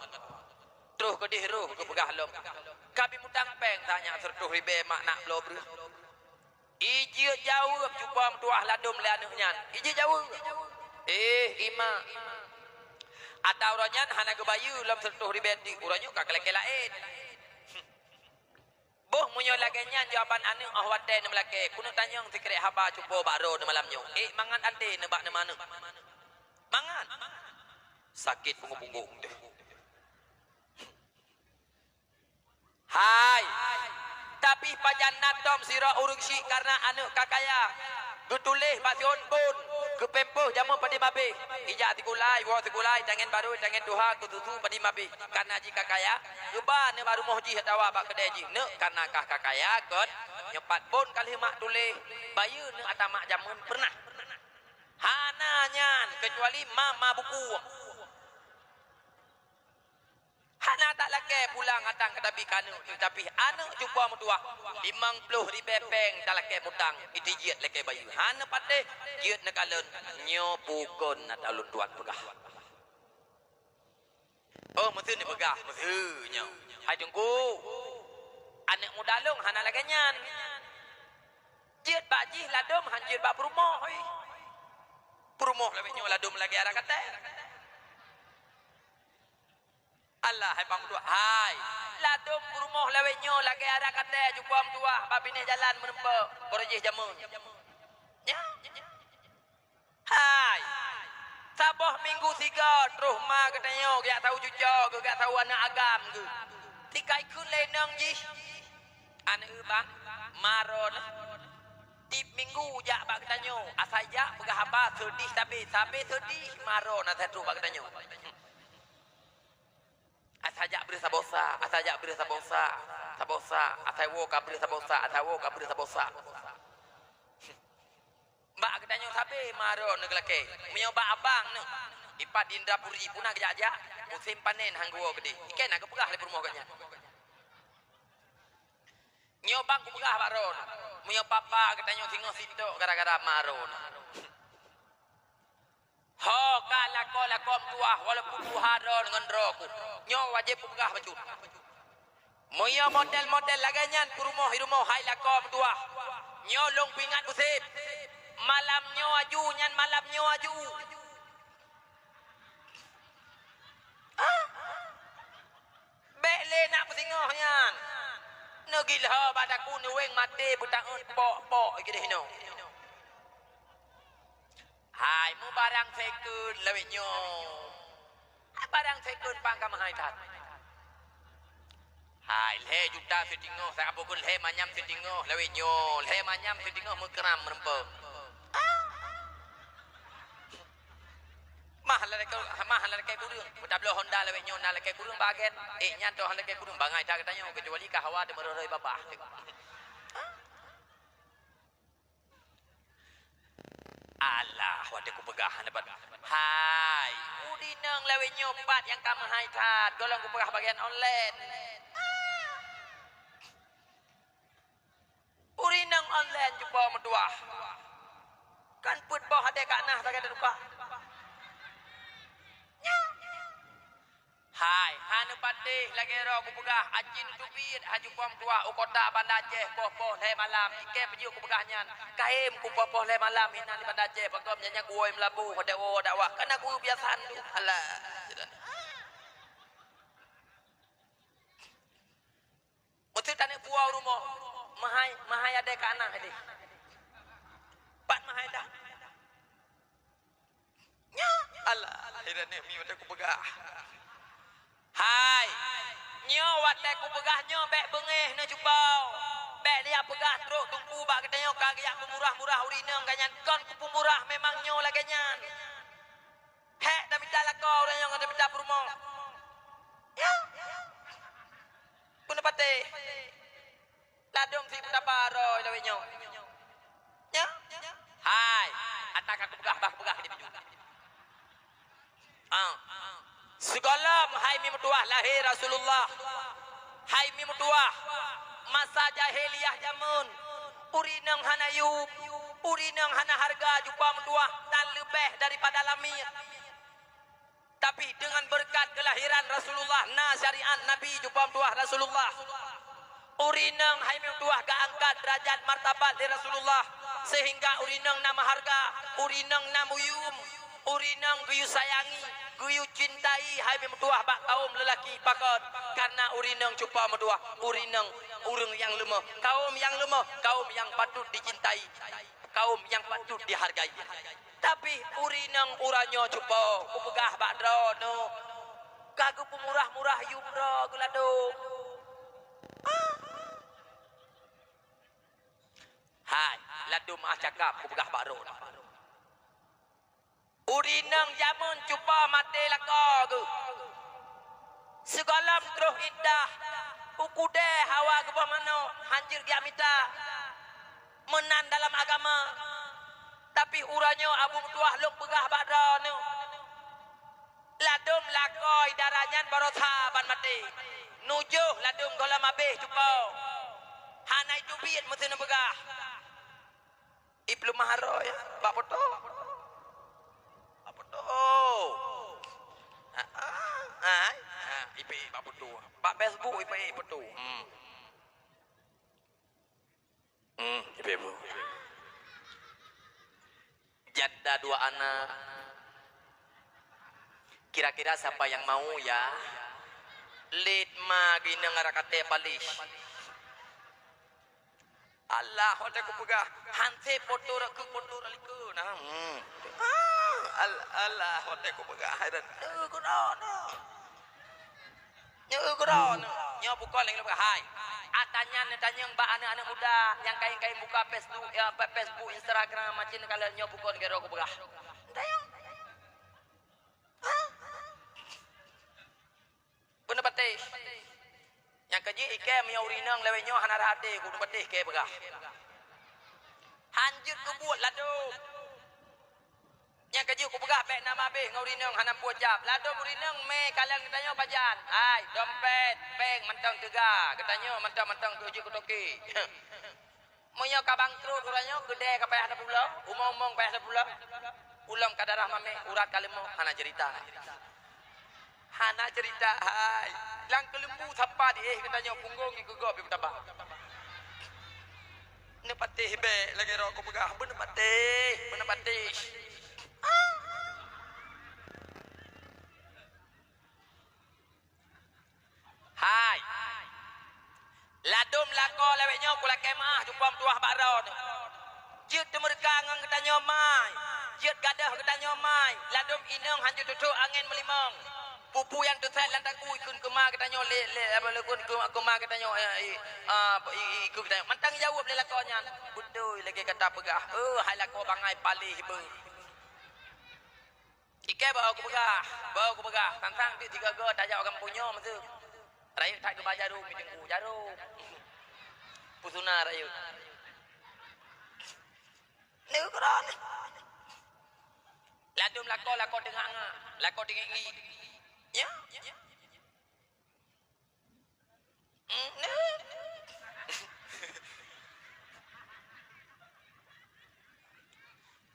Troh keudeh roh geupeugah lom. Kabi mutang péng sa nyak sireutôh ribèe mak nak bloe breuh. Ijeuet jaweueb cupo meutuwah ladôm lé aneuk nyan. Ijeuet jaweueb. Eh, imak. Ata uroe nyan hana geubayeue lom sireutôh ribèe teuk, uroe nyoe ka keu lakèe laén. Boh meunyoe lagèe nyan jawaban aneuk 'oh watèe neumeulakèe, keuneuk tanyong sikrék haba cupo bak droeneuh malam nyoe. Ék mangat até neubak neumaneuk. Mangat. Sakét punggông-punggông teuh. Hai, tapi pajan na tom sidroe ureueng syik kareuna aneuk ka kaya. Geutuléh bak siôn phôn, geupémpôh jameun padum abéh. Ijak sikula, iwoe sikula, itangén barô, itangén tuha, keu susu padum abéh. Kareuna jih ka kaya, geuba neuk bak rumoh jih atawa bak keudè jih. Neuk kareuna kah ka kaya, kon, nyoe pat phôn ka lheueh mak tuléh, bayeue neuk ata mak jameun peureunah. Hana nyan, keucuali ma-ma buku. Hana talakèe pulang atra ka tabi keu aneuk, teutapi aneuk cupo meutuwah, limong ploh ribèe péng talakèe mutang, itu jeuet lakèe bayeue. Hana patéh, jeuet neukalon, nyoe bukon atra lôn tuan peugah. Oh, meuteun neupeugah, meuteun nyoe. Hai Teungku, aneuk muda lôn hana lagèe nyan. Jeuet bak jih ladôm han jeuet bak peurumoh, ih. Peurumoh lawét nyoe ladôm lagèe ara katée. Allah, hai bang dua, hai. Ladôm peurumoh lawét nyoe lagèe ara katée jubah meutuwah bak binéh jalan meureumpok, barô jih jameun. Nyo. Hai. Saboh minggu sigoe troh ma geutanyoe geujak saweue cuco, geujak saweue aneuk agam geuh. Tikai kheun lé inong jih. Aneuk bang, maron. Tiep minggu jak bak geutanyoe, asai jak peugah haba seudeh sabe, sabe seudeh maron asai troh bak geutanyoe. Asai jak breueh saboh sa, asai jak breueh saboh sa, saboh sa, asai woe ka breueh saboh sa, asai woe ka breueh saboh sa. Bak geutanyoe sabe maron neugeulakée. Meunyoe bak abang neuh, ipat di Indrapuri puna geujak-jak, musém panen han geuwoe keudeh. Ikei na geupeugah lé peurumoh geuh nyan. Nyoe bang kupeugah bak droe, meunyoe papa geutanyoe singoh sitok gara-gara maron. Ho ka lakoe-lakoe meutuwah walaupun tuha droe ngon droe ku. Nyoe wajéb kupeugah bacut. Meunyoe model-model lagée nyan peurumoh i rumoh hai lakoe meutuwah, nyoe lôn peuingat buseb. Malam nyoe aju nyan malam nyoe aju. Bék lé nak peusingoh nyan. Neugilho bak daku neuweng maté beutaeun pok-pok keudeh inoe. Hai meubarang second lawét nyoe. Hai barang second pang ka meuhai that. Hai lhée juta siteungoh, saboh kon lhée manyam siteungoh lawét nyoe, lhée manyam siteungoh meukeram meureumpok. Mah lalakée, mah lalakée kureueng. Meutabloe Honda lawét nyoe na lakée kureueng baget. Eh, nyan toh lakée kureueng bangai that geutanyoe, keucuali ka hawa teumeuroi-roi babah. Alah, watèe kupeugah hana pat. Hai, udi nang lawét nyoe pat nyang ka meuhai that, gohlom kupeugah bagian online. Ureueng inong online cupa meutuah. Kan peuet boh até ka na sagai teuka. Nyoe. Hai, hana patéh lagèe roh kupeugah, aci neuteubiet, ha cupa meutuah u kota Banda Aceh poh-poh lhèe malam. Ikèe peujeuet kupeugah nyan, kayém ku poh-poh lhèe malam inan di Banda Aceh, pakon nyan nyang kuwoe meulaboh, watèe woe dakwah. Kan aku biasa tu. Alah. Meuteuk taneuk puwoe u rumoh, meuhai, meuhai até ka na idéh. Pat meuhai dah? Nyoe, alah, akhirnya mi watèe kupeugah. Hai, nyoe watèe kupeugah nyoe bèk beungéh neuh cupa. Bèk lé jak peugah trok teungku bak geutanyoe ka geujak peumurah-murah ureueng inong, ka nyan kon kupeumurah, memang nyoe lagèe nyan. Hék tamita lakoe ureueng nyang tamita peurumoh. Ya. Peue neupatéh? Ladôm si peutapa roh lawét nyoe. Ya. Hai, ata ka kupeugah, bah kupeugah di baju. Ah. Sigohlom hai mi meutuah lahé Rasulullah. Hai mi meutuah, masa jahiliyah jameun, ureueng inong hana yum, ureueng inong hana hareuga cupa meutuah dan leubeh daripada lamiet. Tapi deungon beureukat keulahiran Rasulullah, na syariat Nabi cupa meutuah Rasulullah. Ureueng inong hai mi meutuah geuangkat deurajat martabat lé Rasulullah, seuhingga ureueng inong na meuhareuga, ureueng inong na meuyum, ureueng inong geuyue sayangi, geuyue cintai hai mi meutuah bak kawôm leulaki. Pakon? Kareuna ureueng inong cupa meutuah, ureueng inong ureueng nyang leumoh, kawôm nyang leumoh, kawôm nyang patut dicintai, kawôm nyang patut dihargai. Tapi ureueng inong uroe nyoe cupa kupeugah bak droeneuh, ka geupeumurah-murah yum droe geuladôm. Ah. Hai, ladôm ah cakap kupeugah bak droeneuh. Ureueng inong jameun cupa maté lakoe geuh. Sigohlom troh iddah, u keudè hawa geuboh manok, hanjeuet geujak mita. Meunan dalam agama. Tapi uroe nyoe Abu Meutuah lôn peugah bak droeneuh, ladôm lakoe dara nyan baroesa ban maté. Nujoh ladôm gohlom abéh cupa. Hana iteubiet meuseuneuk peugah. Ipeuleumah aroe, ya, bak poto. Bak poto. Ha, ha, ha, ha, ipe bak poto. Bak Facebook ipe poto. Hmm. Hmm, ipe bu. Janda dua anak. Kira-kira siapa yang mau, ya? Lét ma geuinong arak até paléh. Alah, watèe kupeugah, han sép poto rot keu poto rot likot. Nah, hmm. Ah, al-, alah, watèe kupeugah, hai dan, eh, keunoe, noh. Nyoe, eh, keunoe, noh. Nyoe bukon lagèe peugah, hai. Ata nyan neutanyong bak aneuk-aneuk muda nyang kayém-kayém buka Facebook, ya, Facebook, Instagram, macam ni kalau nyoe bukon lagèe roh kupeugah. Neutanyong. Hah? Beuneupatéh. Nyang keujeuet ikèe meunyoe ureueng inong lawét nyoe hana rhah até, beuneupatéh ikèe peugah. Hanjeuet keubuet ladôm. Nyang keujeuet kupeugah bèk na mabéh ngon ureueng inong hana meubuet jab. Ladôm ureueng inong mé kalon geutanyoe pajan. Hai, dompet, péng mantong teuga. Geutanyoe mantong-mantong keu jeuet keu toke. Meunyoe ka bangkrot uroe nyoe, keudè ka payah tapeupulang, umong-umong payah tapeupulang. Ulôn ka darah mamèh, urat ka leumoh, hana ceurita. Hana ceurita, hai. Lam keuleumbu sapa diéh geutanyoe, punggong jih keu gob jipeutabah. Neupatéh bèk lagèe roh kupeugah, beuneupatéh, beuneupatéh. Hai. Ladôm lakoe lawét nyoe kulakèe meu'ah cupa meutuah bak droeneuh. Jeuet teumeureuka ngon geutanyoe mai. Jeuet gadôh geutanyoe mai. Ladôm inong hanjeuet teutrok angén meulimong. Peue-peue nyang teusét lam takue ikheun keu ma geutanyoe lé, lé, apa, lé, ikheun keu, keu ma geutanyoe, eh, i, ah, i, i, ikheun geutanyoe. Mantong jaweueb lé lakoe nyan. Beutôi lagèe gata peugah. Eh, hai lakoe bangai paléh beuh. Ikèe bak kupeugah, bak kupeugah, tantang pih tiga go tajak gampông nyoe meuteuk. Rayeuk that geuba jaroe mi teungku, jaroe. Peue suna rayeuk. Ni keudroe ni. Ladôm lakoe, lakoe teungak-ngak, lakoe teungik-ngik. Ya? Hmm, nah.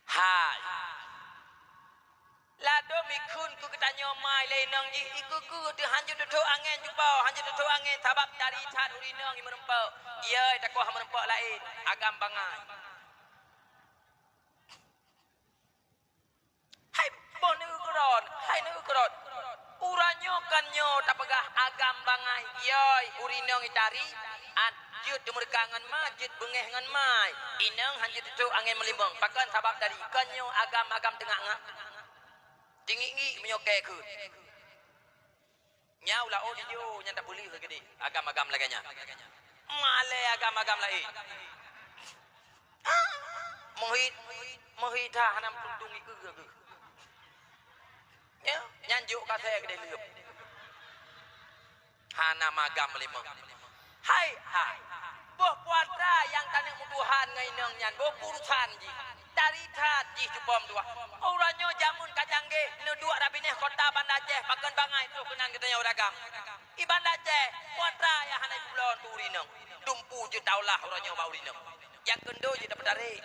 Hai. Ladôm ikheun keu geutanyoe mai lé inong jih, ikheun keu teuh hanjeuet teuthôk angén cupo, hanjeuet teuthôk angén sabab tari that ureueng inong i meureumpok. Yoi, takoh meureumpok laén, agam bangai. Hai boh neu keudroe, hai neu keudroe. Uroe nyoe kon nyoe tapeugah agam bangai, yoi, ureueng inong i tari, an, jeuet teumeureuka ngon ma, jeuet beungéh ngon ma. Inong hanjeuet teuthôk angén meulimong. Pakon sabab tari, kon nyoe agam-agam teungak-ngak. Teungik-ngik meunyoe kée kheun. Nyan u laôt ijo nyan tapeuleueh keudeh agam-agam lagée nyan. Malée agam-agam laén. Meuhi, meuhi that hana meutuntung ikeue geuh. Ya, nyan jok kasée keudeh leueb. Hana magam meulimong. Hai, hai. Boh puatra nyang taneuk meutuhan ngon inong nyan, boh peurusan jih. Tari that jih cupo meutuah. Uroe nyoe jameun ka canggih, neuduek rab binéh kota Banda Aceh, pakon bangai troh keunan geutanyoe ureueng agam. I Banda Aceh, puatra nyang hana ipubloe keu ureueng inong. Dumpu jeuet taulah uroe nyoe bak ureueng inong. Nyang keundo jeuet tapeutarek.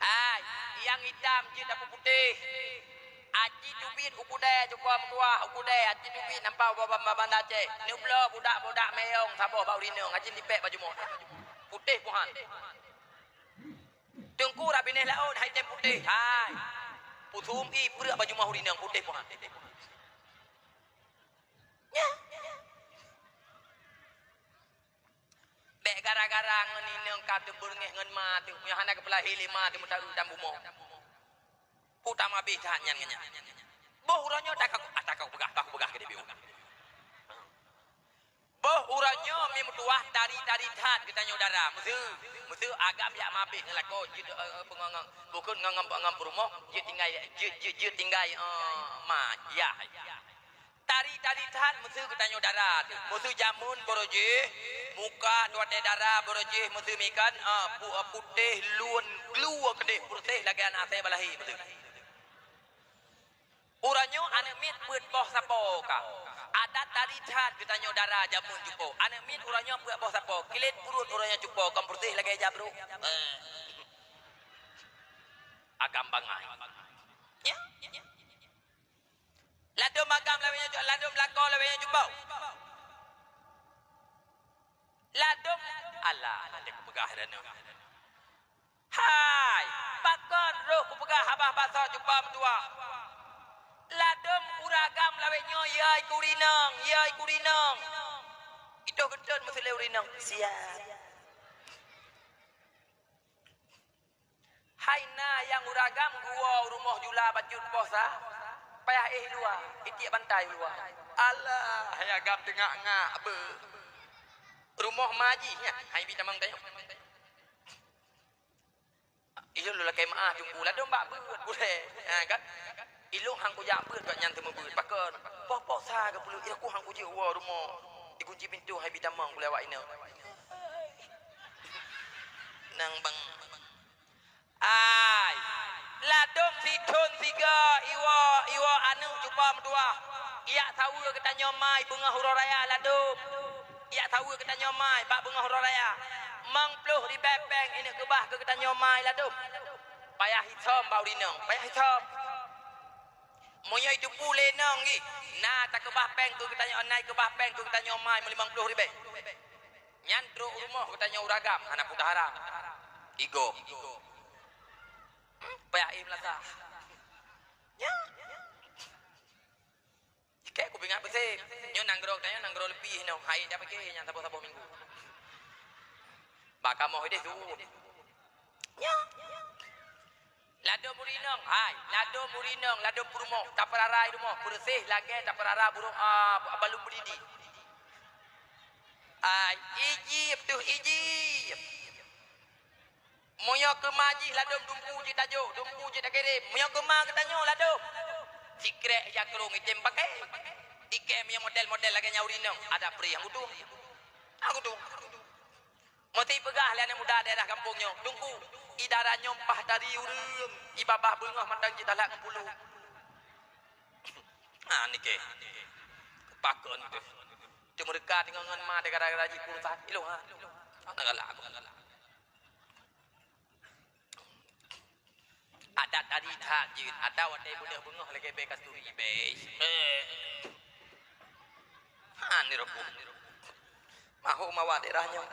Hai, nyang itam jeuet tapeuputéh. Aci teubiet u keudè cupo meutuah, u keudè aci teubiet nampak bak Banda Aceh. Neubloe budak-budak meyong saboh bak ureueng inong, aci tipék bak jumoh. Putéh puhan. Teungku rab binéh laôt hai tem putéh. Hai. Pusum i preuek bak jumoh ureueng inong putéh puhan. Nyan. Bék gara-gara ngon inong ka teubeungéh ngon ma teuh, meunyoe hana geupeulahé lé ma teuh meutaru dan bumoe. Utama beh that nyan ngon nyan. Boh uroe nyoe takak, ah, takak peugah, takak peugah keudeh biu. Boh uroe nyoe mi meutuah tari-tari that geutanyoe dara. Meuseu, meuseu agam jak ma beh ngon lakoe jeuet, eh, eh, peungon-ngon, bukon ngon, ngon, ngon peurumoh, jeuet tinggai, jeuet, jeuet, jeuet tinggai, eh, ma, yah. Tari-tari that meuseu geutanyoe dara teuh. Meuseu jameun barô jih, muka watée dara barô jih meuseu mikan, ah, pu-, ah, putéh lôn glue keudeh, peureuseh lagée aneuk asée balahé meuseu. Uroe nyoe aneuk miet peuet boh sapo ka. Adat tari that geutanyoe dara jameun cupo. Aneuk miet uroe nyoe peuet boh sapo. Kilét pruet uroe nyoe cupo, kon peureuseh lagée jabrôk. Eh. Agam bangai. Ya? Ladôm agam lawét nyoe, ladôm lakoe lawét nyoe cupo. Ladôm, alah, até kupeugah dah nyoe. Hai, pakon roh kupeugah haba-haba soe cupo meutuah. Ladôm ureueng agam lawét nyoe, yai kurinong, yai kurinong. Itoh geutôn meuseuleu rinong. Siap. Hai na nyang ureueng agam geuwoe u rumoh jula bacut poh sa, payah éh luwa, itiek bantai luwa. Alah, hai agam teungak-ngak beuh. Rumoh ma jih nyan, hai bi tamong tanyoe. Ilôn lôn lakée meuáh teungku, ladôm bak beuet gurée. Ha, kan? Ilôn han kujak beuet gobnyan teumeubeuet. Pakon? Poh-poh sa geupeuleueh, ilôn ku han kujeuet woe rumoh. Ikunci pintoe hai bi tamong gulée awak inong. Nang bang. Ai. Ladôm sithon sigoe iwoe, iwoe aneuk cupa meutuah. Ijak saweue geutanyoe mai beungoh uroe raya ladôm. Ijak saweue geutanyoe mai bak beungoh uroe raya. Limong ploh ribée péng ineuk keubah keu geutanyoe mai ladôm. Payah isom bak urinong, payah isom. Meunyoe iteupeue lé nong jih, na takeubah péng keu geutanyoe, na ikeubah péng keu geutanyoe mai meulimong ploh ribée. Nyan trok u rumoh geutanyoe ureueng agam, hana peue taharap. Igom. Payah éh meulasah. Nyan. Keu kupeuingat beusém, nyoe nanggroe geutanyoe nanggroe leupie nyoe, hai dak pike nyang saboh-saboh minggu. Bak kamoe ideh su. Nyoe. Ladôm urinong, hai, ladôm urinong, ladôm peurumoh, tapeurara i rumoh, peureuseh lagée tapeurara burông, a, balum beudidi. Ai, ijib teuh ijib. Meunyoe keu ma jih ladôm dumpu jih tajok, dumpu jih takirém. Meunyoe keu ma geutanyoe ladôm. Sikrek jak keu rhueng item pakai. Tikem nyang model-model lagée nyan urinong, adak pri nyang utuh. Nyang utuh. Meusti peugah lé aneuk muda daerah gampông nyoe, Teungku, I dara nyoe paih tari ureuëng, i babah beungoh mantong jitalat ngon pulu. Ha, nike. Pakon tu. Teumeureuka deungon ngon ma gara-gara jih kursa. Ilong ha. Ana galak aku. Adat tari that jeuet, adat watée beudôh beungoh lagée bée kasturi bée. Eh. Ha, ni rokok. Mahu mawa daerah nyoe.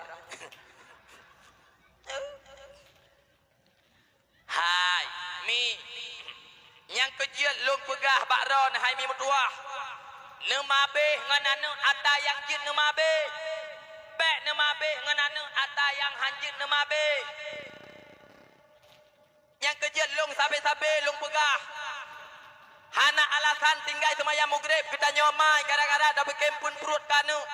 Hai, mi. Nyang keujeuet lôn peugah bak droen hai mi meutuwah. Neuma abéh ngon aneuëk ata nyang jeuet neuma abéh. Bék neuma abéh ngon aneuëk ata nyang han jeuet neuma abéh. Nyang keujeuet lôn sabe-sabe lôn peugah. Hana alasan tinggai seumayang Maghrib geutanyoe mai gara-gara tapiké phon pruet keu aneuëk.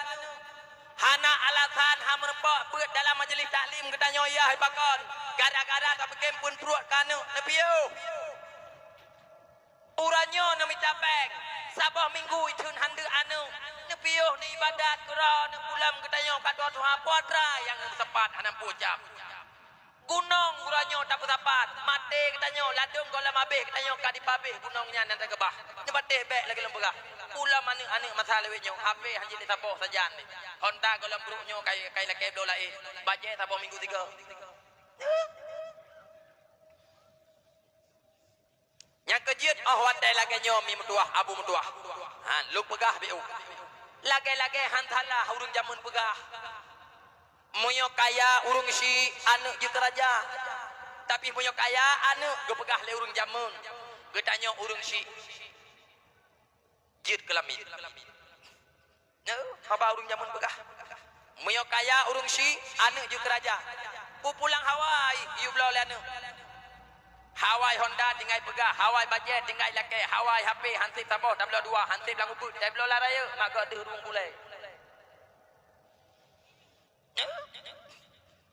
Hana alasan han meurumpok peuet dalam majeulih taklim geutanyoe yah pakon gara-gara tapiké phon pruet keu aneuëk. Neupiôh. Uroe nyoe neumita péng, saboh minggu itheun han deuk aneuëk. Neupiôh neuibadat keudroe neupeulom geutanyoe ka dua tuha putra nyang meusapat hana pucam. Gunong uroe nyoe tapeusapat, maté geutanyoe, ladôm gohlom abéh geutanyoe ka dipabéh gunong nyan nyang takeubah. Neupatéh bék lagée lôn peugah. Ulom aneuëk-aneuëk masa lewat nyoe, hapé hanjeuet saboh sajan. Honda gohlom brok nyoe kai, kai lakée bloe laén. Bajée saboh minggu sigoe. Nyang keujeuet óh watée lagée nyoe mi meutuwah, abu meutuwah. Ha, lôn peugah biu. Lagée-lagée han salah ureuëng jamén peugah. Meunyoe kaya ureuëng syiek aneuëk jeuet keu raja, tapi meunyoe kaya aneuëk geupeugah lé ureuëng jamén, geutanyoe ureuëng syiek jeuet keu lamiet. Nyoe haba ureuëng jamén peugah. Meunyoe kaya ureuëng syiek aneuëk jeuet keu raja. Pupulang Hawaii geuyue bloe lé aneuëk. Hawaii Honda tinggai peugah, Hawaii bajée tinggai lakée, Hawaii hapé hanseb saboh tabloe dua, hanseb lam ubeut tabloe lam rayeuk, maka deuh rueng bulée.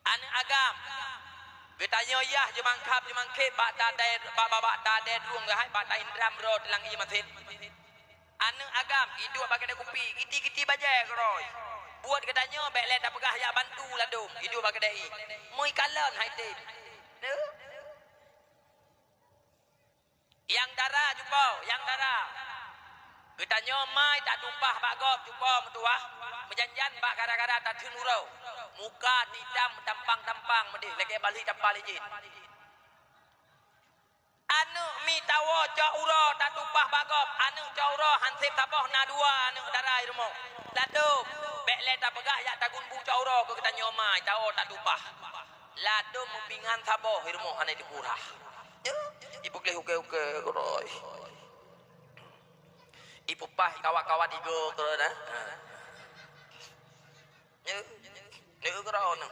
Aneuëk agam, geutanyoe yah jeumangkab jeumangkét bak tadée, bak babak tadée drueng geuhai bak taindram droe teulang ié masin. Aneuëk agam iduek bak keudée kupi, giti-giti bajée keurôi. Buet geutanyoe bék lé tapeugah jak bantu ladôm iduek bak keudée ié. Mui kalon hai tem. Nyang dara cupo, nyang dara. Geutanyoe mai tatumpah bak gob cupo meutuwah, meujan-jan bak gara-gara tatheun uroe. Muka titam tampang-tampang meudeh lagée balhi tampal ijin. Aneuëk mi tawoe cok uroe tatumpah bak gob, aneuëk cok uroe hanseb saboh na dua aneuëk dara i rumoh. Ladôm, bék lé tapeugah jak tagun bu cok uroe keu geutanyoe mai tawoe tatumpah. Ladôm meupingan saboh i rumoh hana teukurah. Ipeugléh uke-uke keurôi. Ipeupah kawat-kawat igo keurôi na. Neu keurôi na.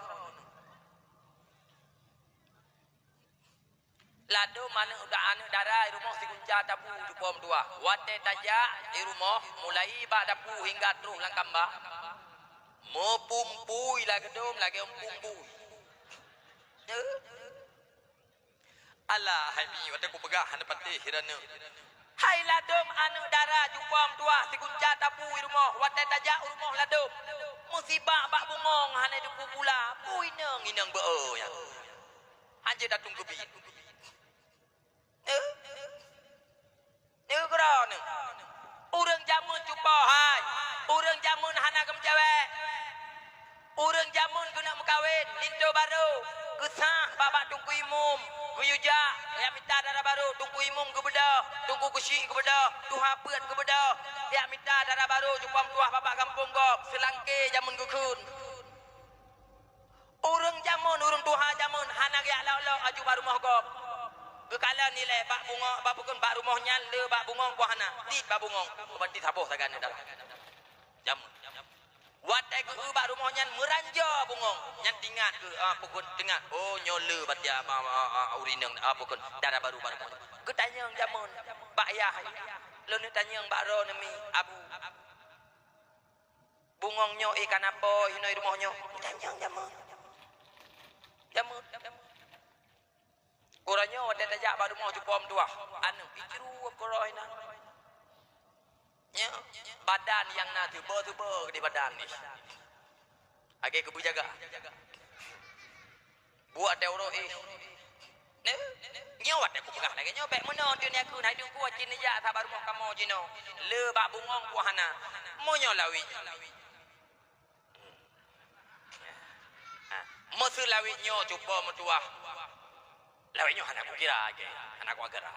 Ladôm aneuëk da-, aneuëk dara i rumoh sigunca tapu cupo meutuwah. Watée tajak i rumoh, mulai bak tapu hingga troh lam kamba, meupumpui ladôm lagée pumpui. Alah, hai mi, watée kupeugah hana patéh hireuen. Hai ladôm aneuëk dara cupo meutuwah sigunca tapu i rumoh, watée tajak u rumoh ladôm. Meusibak bak bungong hana teupeue pula, peue inong-inong beu-o nyan. Hanjeuet datong keubiet. Eh? Neu keudroe neu. Ureuëng jamén cupo hai. Ureuëng jamén hana geumeucewek. Ureuëng jamén keuneuk meukawen, linto barô, geusah bak-bak teungku imum, geuyue jak, jak mita dara barô, teungku imum geubeudôh, teungku keuchik geubeudôh, tuha peuet geubeudôh, jak mita dara barô, cupo meutuwah bak-bak gampông gob, seulangké jamén geukheun. Ureuëng jamén, ureuëng tuha jamén hana geujak lok-lok aju bak rumoh gob. Geukalon ilée bak bungong, bak bukon bak rumoh nyan le bak bungong poh hana, dit bak bungong, beubanti saboh sagan dara. Jamén. Watée geu bak rumoh nyan meuranjo bungong, nyan tingat geu, ah, bukon tingat. Oh, nyoe le batia ma, ma, ah, urineng, ah, bukon dara barô bak rumoh nyan. Geutanyong jamén bak yah. Lôn tanyong bak droe neumi, Abu. Bungong nyoe, eh, kana po hinoe rumoh nyoe? Tanyong jamén. Jamén. Uroe nyoe watée tajak bak rumoh cupo meutuwah, aneuëk ijru keurôi na. Nyoe, badan nyang na teuba-teuba di badan ni. Lagée keu beujaga. Buet teuh uroe, eh. Watèe kupeugah lagèe nyoe, bèk meunoe teuh neukheun, hai Teungku, cit neujak sabat rumoh kamoe jinoe. Le bak bungöng pun hana. Meunyoe lawét. Ha, meuseu lawét nyoe cupo meutuwah. Lawét nyoe hana kukira, oke. Hana kukira.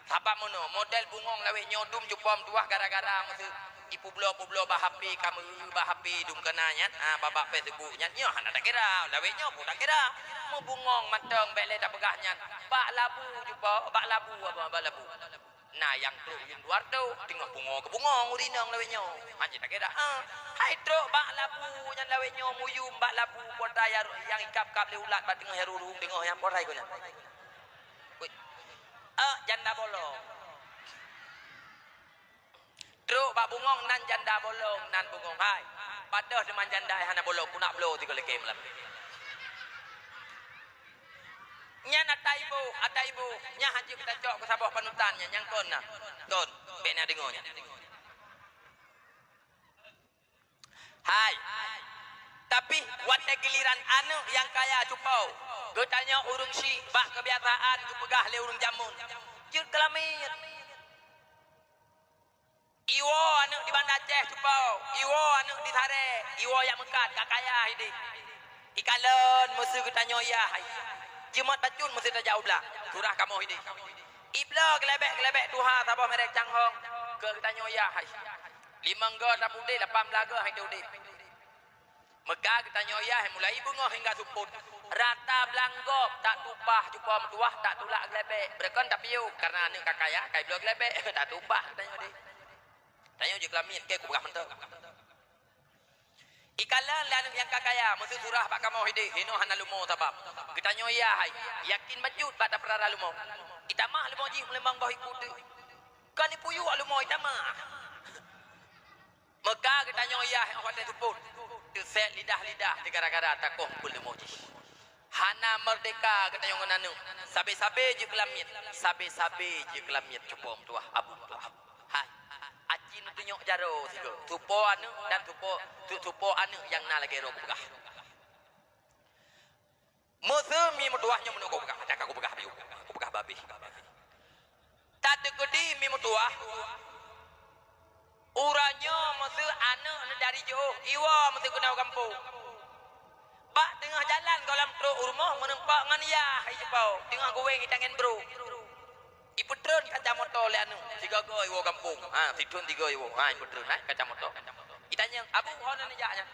Sabab meunoe, model bungöng lawét nyoe dum cupo meutuwah gara-gara meuseu ipubloe-publoe bak H P, ka meueu bak H P dum keunan nyan, ha, bak, bak Facebook nyan, nyoe hana takira. Lawét nyoe pun takira. Meubungöng mantong bèk lé tapeugah nyan. Bak labu cupo, bak labu, apa, bak labu. Na nyang trok yum luar tu, teungoh pungo keu bungöng ureueng inong lawét nyoe. Hanjeuet takira, ah. Hai trok bak labu nyan lawét nyoe, muyum bak labu, potai nyang ikab-kab lé ulat bak teungoh nyang ruru, teungoh nyang potai keu nyan. Weh. Ah, janda bolong. Trok bak bungöng nan janda bolong, nan bungöng hai. Padahai teuma janda hana bolong, kunak bloe tiga lagi malam. Nyan ata ibu, ata ibu, nyan hanjeuet geutanyoe cok keu saboh panutan nyan, nyang kon na. Kon, bèk na deungoe nyan. Hai. Tapi watèe giliran aneuk nyang kaya cupo, geutanyoe ureueng syik bak keubiasaan geupeugah lé ureueng jameun, jeuet keu lamiet. Iwoe aneuk di Banda Aceh cupo, iwoe aneuk di Saré, iwoe jak meukat ka kaya hideh. Ikalon meuseu geutanyoe yah hai. Jimat bacut meuseu tajak u blang, surah kamoe hideh. Ibloe geulebek-geulebek tuha saboh merek canghong keu geutanyoe yah hai. Limong go tapudeh, lapan blah go hai udeh. Meuka geutanyoe yah mulai beungoh hingga supot. Rata blang gob tak tupah cupo meutuwah, tak tulak geulebek. Beureukan tapiôh, kareuna aneuk ka kaya, ka ibloe geulebek, tak tupah geutanyoe deh. Tanyoe jeuet keu lamiet, keu kupeugah mantong. Ikalon lé aneuk nyang ka kaya, meuseu surah bak kamoe hideh, hinoe hana leumo sabab. Geutanyoe yah hai, yakin bacut bak tapeurara leumo. Itamah leumo jih meuleumbang boh iku teuk. Kon ipuyuek leumo itamah. Meuka geutanyoe yah watèe supot, teusek lidah-lidah teuh gara-gara takoh peuleumo jih. Hana meurdeka geutanyoe ngon aneuk, sabe-sabe jeuet keu lamiet, sabe-sabe jeuet keu lamiet cupo meutuwah, abu meutuwah. Hai, aci neutunyok jaroe sigoe, cupo aneuk dan cupo, cu-, cupo aneuk nyang na lagèe droe kupeugah. Meuseu mi meutuwah nyoe meunurot kupeugah, ata ka kupeugah bayu, kupeugah babeh. Tateukeudi mi meutuwah, uroe nyoe meuseu aneuk neudari jiôh, iwoe meuseu keunoe gampông. Bak teungoh jalan gohlom trok u rumoh meureumpok ngon yah hai cupo, teungoh geuwéng itangen brôk. Ipeutreun kaca moto lé aneuk, sigoe-goe iwoe gampông, ha, sithon sigoe iwoe, ha, ipeutreun, ha, kaca moto. Itanyong, "Abu, ho na neujak nyan?"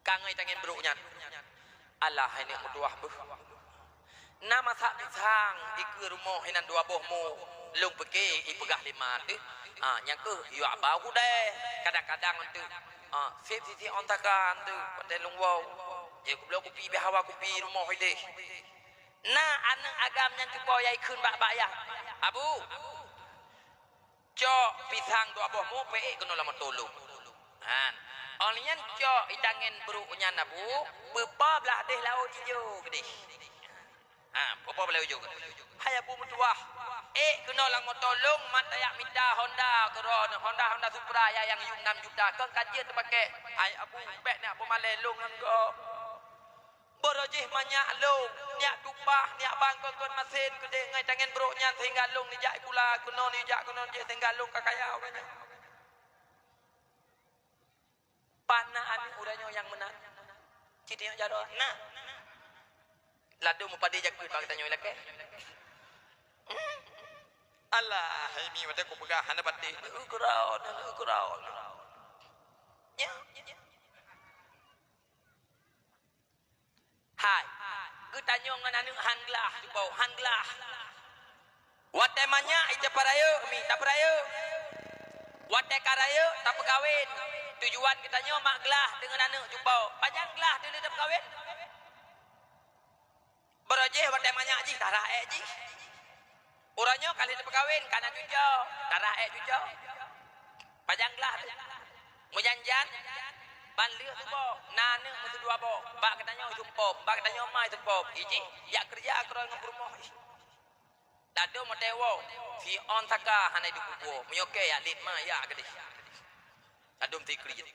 Ka ngoi tangen brôk nyan. Alah, hai neuk meutuwah beuh. Na masak pisang ikeue rumoh inan dua boh mu. Lôn pike ipeugah lima teuh. Ah, nyang keuh yue abau kudai. Kadang-kadang teuh. Ah, seb sisi on takan teuh. Watèe lôn woe. Jeh kubloe kupi beh hawa kupi rumoh ideh. Na aneuk agam nyan cupo yai kheun bak-bak yah. Abu. Cok pisang dua boh mu peuék keunoe lam moto lôn. Han. Óh lheueh nyan cok itangen brôk nyan abu, peupo blah deh laôt jijô keudeh. Ha, peupo blah laôt jijô keudeh. Hai abu meutuwah, ék keunoe lam moto lôn mat tajak mita Honda keudroe, Honda, Honda Supra ya nyang yum nam juta, kon ka jeuet teupaké. Hai abu, bèk neuk peumalèe lôn ngon gob. Beurojih manyak lôn, neujak tupah, neujak bang kon-kon masen keudeh ngon tangen brôk nyan sehingga lôn neujak sikula keunoe, neujak keunoe jih sehingga lôn ka kaya uroe nyoe. Pan na aneuk uroe nyoe nyang meunan? Cit nyoe jaroe, na. Ladôm meupadé jakeuet bak geutanyoe lakèe. Hmm. Alah, hai mi watèe kupeugah hana patéh. Neukeurau, neukeurau. Nyoe. Hai, geutanyoe ngon aneuk han glah, cupo han glah. Watèe manyak ita peurayeuk, mi tapeurayeuk. Watèe ka rayeuk, tapeukawén. Tujuan geutanyoe mak glah deungon aneuk, cupo. Pajan glah deungon tapeukawén? Beurojih watèe manyak jih, tarah èk jih. Uroe nyoe ka lheueh teupeukawén, ka na cuco, tarah èk cuco. Pajan glah teuh. Meujan-jan, ban lheueh suboh, na aneuk meuseu dua boh, bak geutanyoe sumpom, bak geutanyoe ma sumpom. Ijih, jak keureuja keudroe ngon peurumoh. Ladôm watèe woe, si on saka hana iduek kuwoe, meunyoe kèe jak lét ma, jak keudeh. Ladôm si kriet.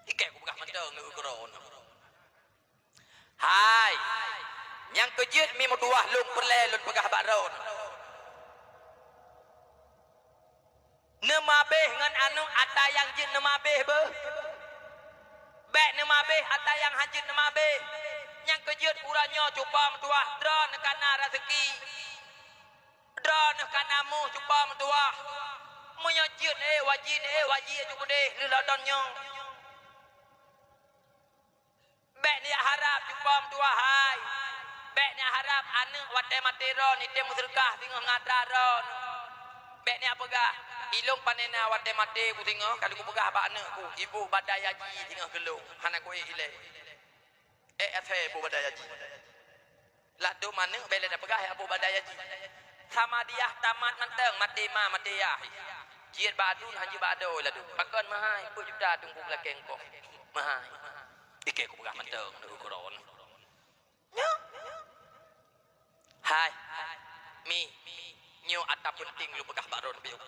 Ikèe kupeugah mantong lé ukeue droe. Hai, Nyang keujeuet mi meutuwah lôn peureulée lôn peugah bak droeneuh. Neumabeh ngon aneuk ata nyang jeuet neumabeh beuh. Bék neumabeh ata nyang hana jeuet neumabeh. Nyang keujeuet uroe nyoe cupa meutuwah droeneuh kana raseuki. Droeneuh kana muh cupa meutuwah. Meunyoe jeuet, eh, wajib, eh, wajib aju keudeh lheueh lom nyoe. Bék neujak harab cupa meutuwah hai. Bék neujak harab aneuk watée maté droeneuh item meuseudeukah singoh ngon atra droeneuh. Bék neujak peugah, "Ilôn pane na watée maté ku singoh ka lôn peugah bak aneuk ku, ibu badai haji singoh keu lôn, hana ku ék ilée." Eh, asai bu badai haji. Ladôm aneuk bèk lé tapeugah, "Hai abu badai haji." Samadiyah tamat mantong, maté ma, maté yah. Jeuet bak aduen, han jeuet bak adoe ladôm. Pakon meuhai, peuet juta teungku meulakée engkau. Meuhai. Ikée kupeugah mantong, neu keudroe. Nyoe. Hai. Mi. Nyoe ata peunteng lôn peugah bak droeneuh.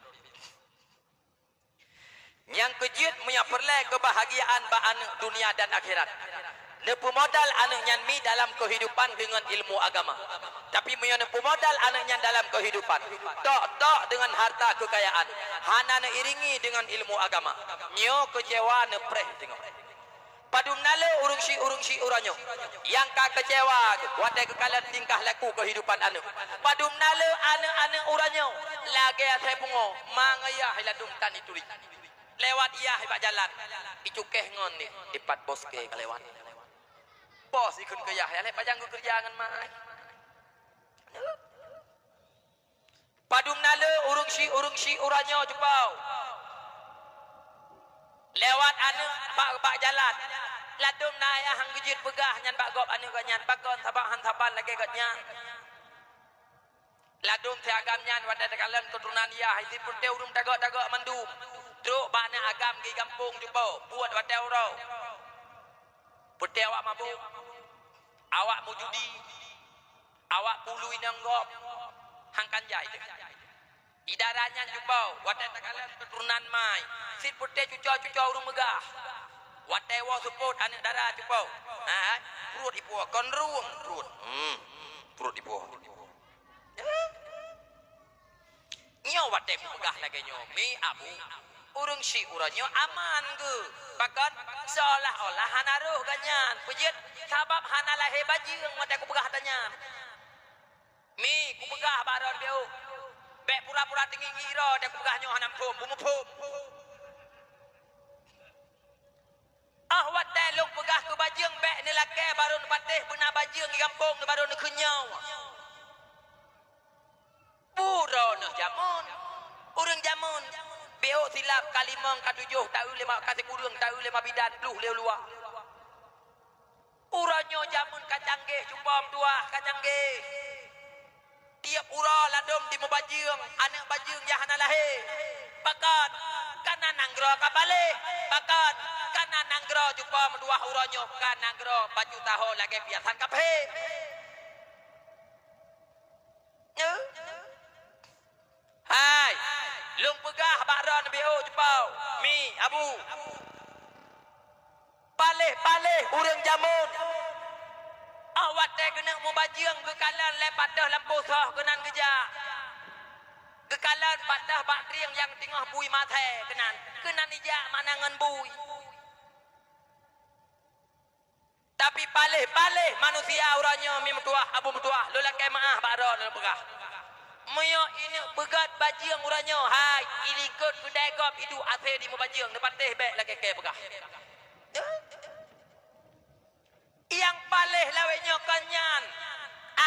Nyang keujeuet meunyoe peureulée keubahgiaan bak aneuk dunia dan akhirat, neupeumodal aneuk nyan mi dalam keuhidupan deungon ilmu agama. Tapi meunyoe neupeumodal aneuk nyan dalam keuhidupan, tok-tok deungon harta keukayaan, hana neuiringi deungon ilmu agama, nyoe keucewa neupreh teungoh. Padum na le ureuëng syiek-ureuëng syiek uroe nyoe nyang ka keucewa watée geukalon tingkah laku keuhidupan aneuk. Padum na le aneuk-aneuk uroe nyoe lagée asai pungo, ma ngon yah ladôm tan ituri. Lewat yah bak jalan, icukéh ngon ni, dipat bos kée ka lewat. Bos ikheun keu yah, yah lé pajan geukeureuja ngon ma. Padum na le ureuëng syiek-ureuëng syiek uroe nyoe cupa lewat aneuk bak, bak jalan. Ladôm na yah han geujeuet peugah nyan bak gob aneuk geuh nyan, pakon sabab han saban lagée geuh nyan. Ladôm si agam nyan watée takalon keuturonan yah, isi peureute ureuëng tagok-tagok mandum. Trok bak aneuk agam geuh gampông cupa, buet watée uroe. Peureute awak mabök, awak meujudi, awak pului ngon gob, han kan jai teuh. Di dara nyan cupa, watée takalon keuturonan mai, sit peureute cuco-cuco ureuëng meugah. Watée woe seupôt aneuk dara cupa, ha, pruet ipuwoe, kon rueng pruet. Hmm, pruet ipuwoe. Nyoe watée kupeugah lagée nyoe, mi abu, ureuëng syiek uroe nyoe aman geuh. Pakon? Seolah-olah hana roh geuh nyan. Peue jeuet? Sabab hana lahé bajeueng watée kupeugah ata nyan. Mi, kupeugah bak droeneuh, bék pura-pura teungieng-ngieng droe watée kupeugah nyoe hana muphom, beumuphom. Ah watée lôn peugah keu bajeueng bék neulakée barô neupatéh beuna bajeueng di gampông neubarô neukheun nyoe. Buroe neuh jameun, ureuëng jameun, béok silap ka limong ka tujoh taeu lima ka sikureueng taeu lima bidan pluh lé luwa. Uroe nyoe jameun ka canggéh, cupa meutuwah ka canggéh. Tieb uroe ladôm di meubajeueng, aneuk bajeueng nyang hana lahé. Pakon? Kana nanggroe ka paléh. Pakon? Kana nanggroe cupa meutuwah uroe nyoe ka nanggroe baju taho lagée piasan kaphé. Hai, lôn peugah bak droeneuh béok cupa, mi, abu. Paléh-paléh ureuëng jameun. Ah watée geuneuk meubajeueng geukalon lé patéh lampôh soh keunan geujak. Geukalon patéh bak trieng nyang teungoh bui maté keunan. Keunan ijak manang ngon bui. Tapi paléh-paléh manusia uroe nyoe mi meutuwah, abu meutuwah, lôn lakée meuáh bak droeneuh lôn peugah. Meunyoe ineuk beugét bajeueng uroe nyoe, hai, ilikot keudai gob iduek asée di meubajeueng, neupatéh bék lagée kée peugah. Nyang paléh lawét nyoe kon nyan,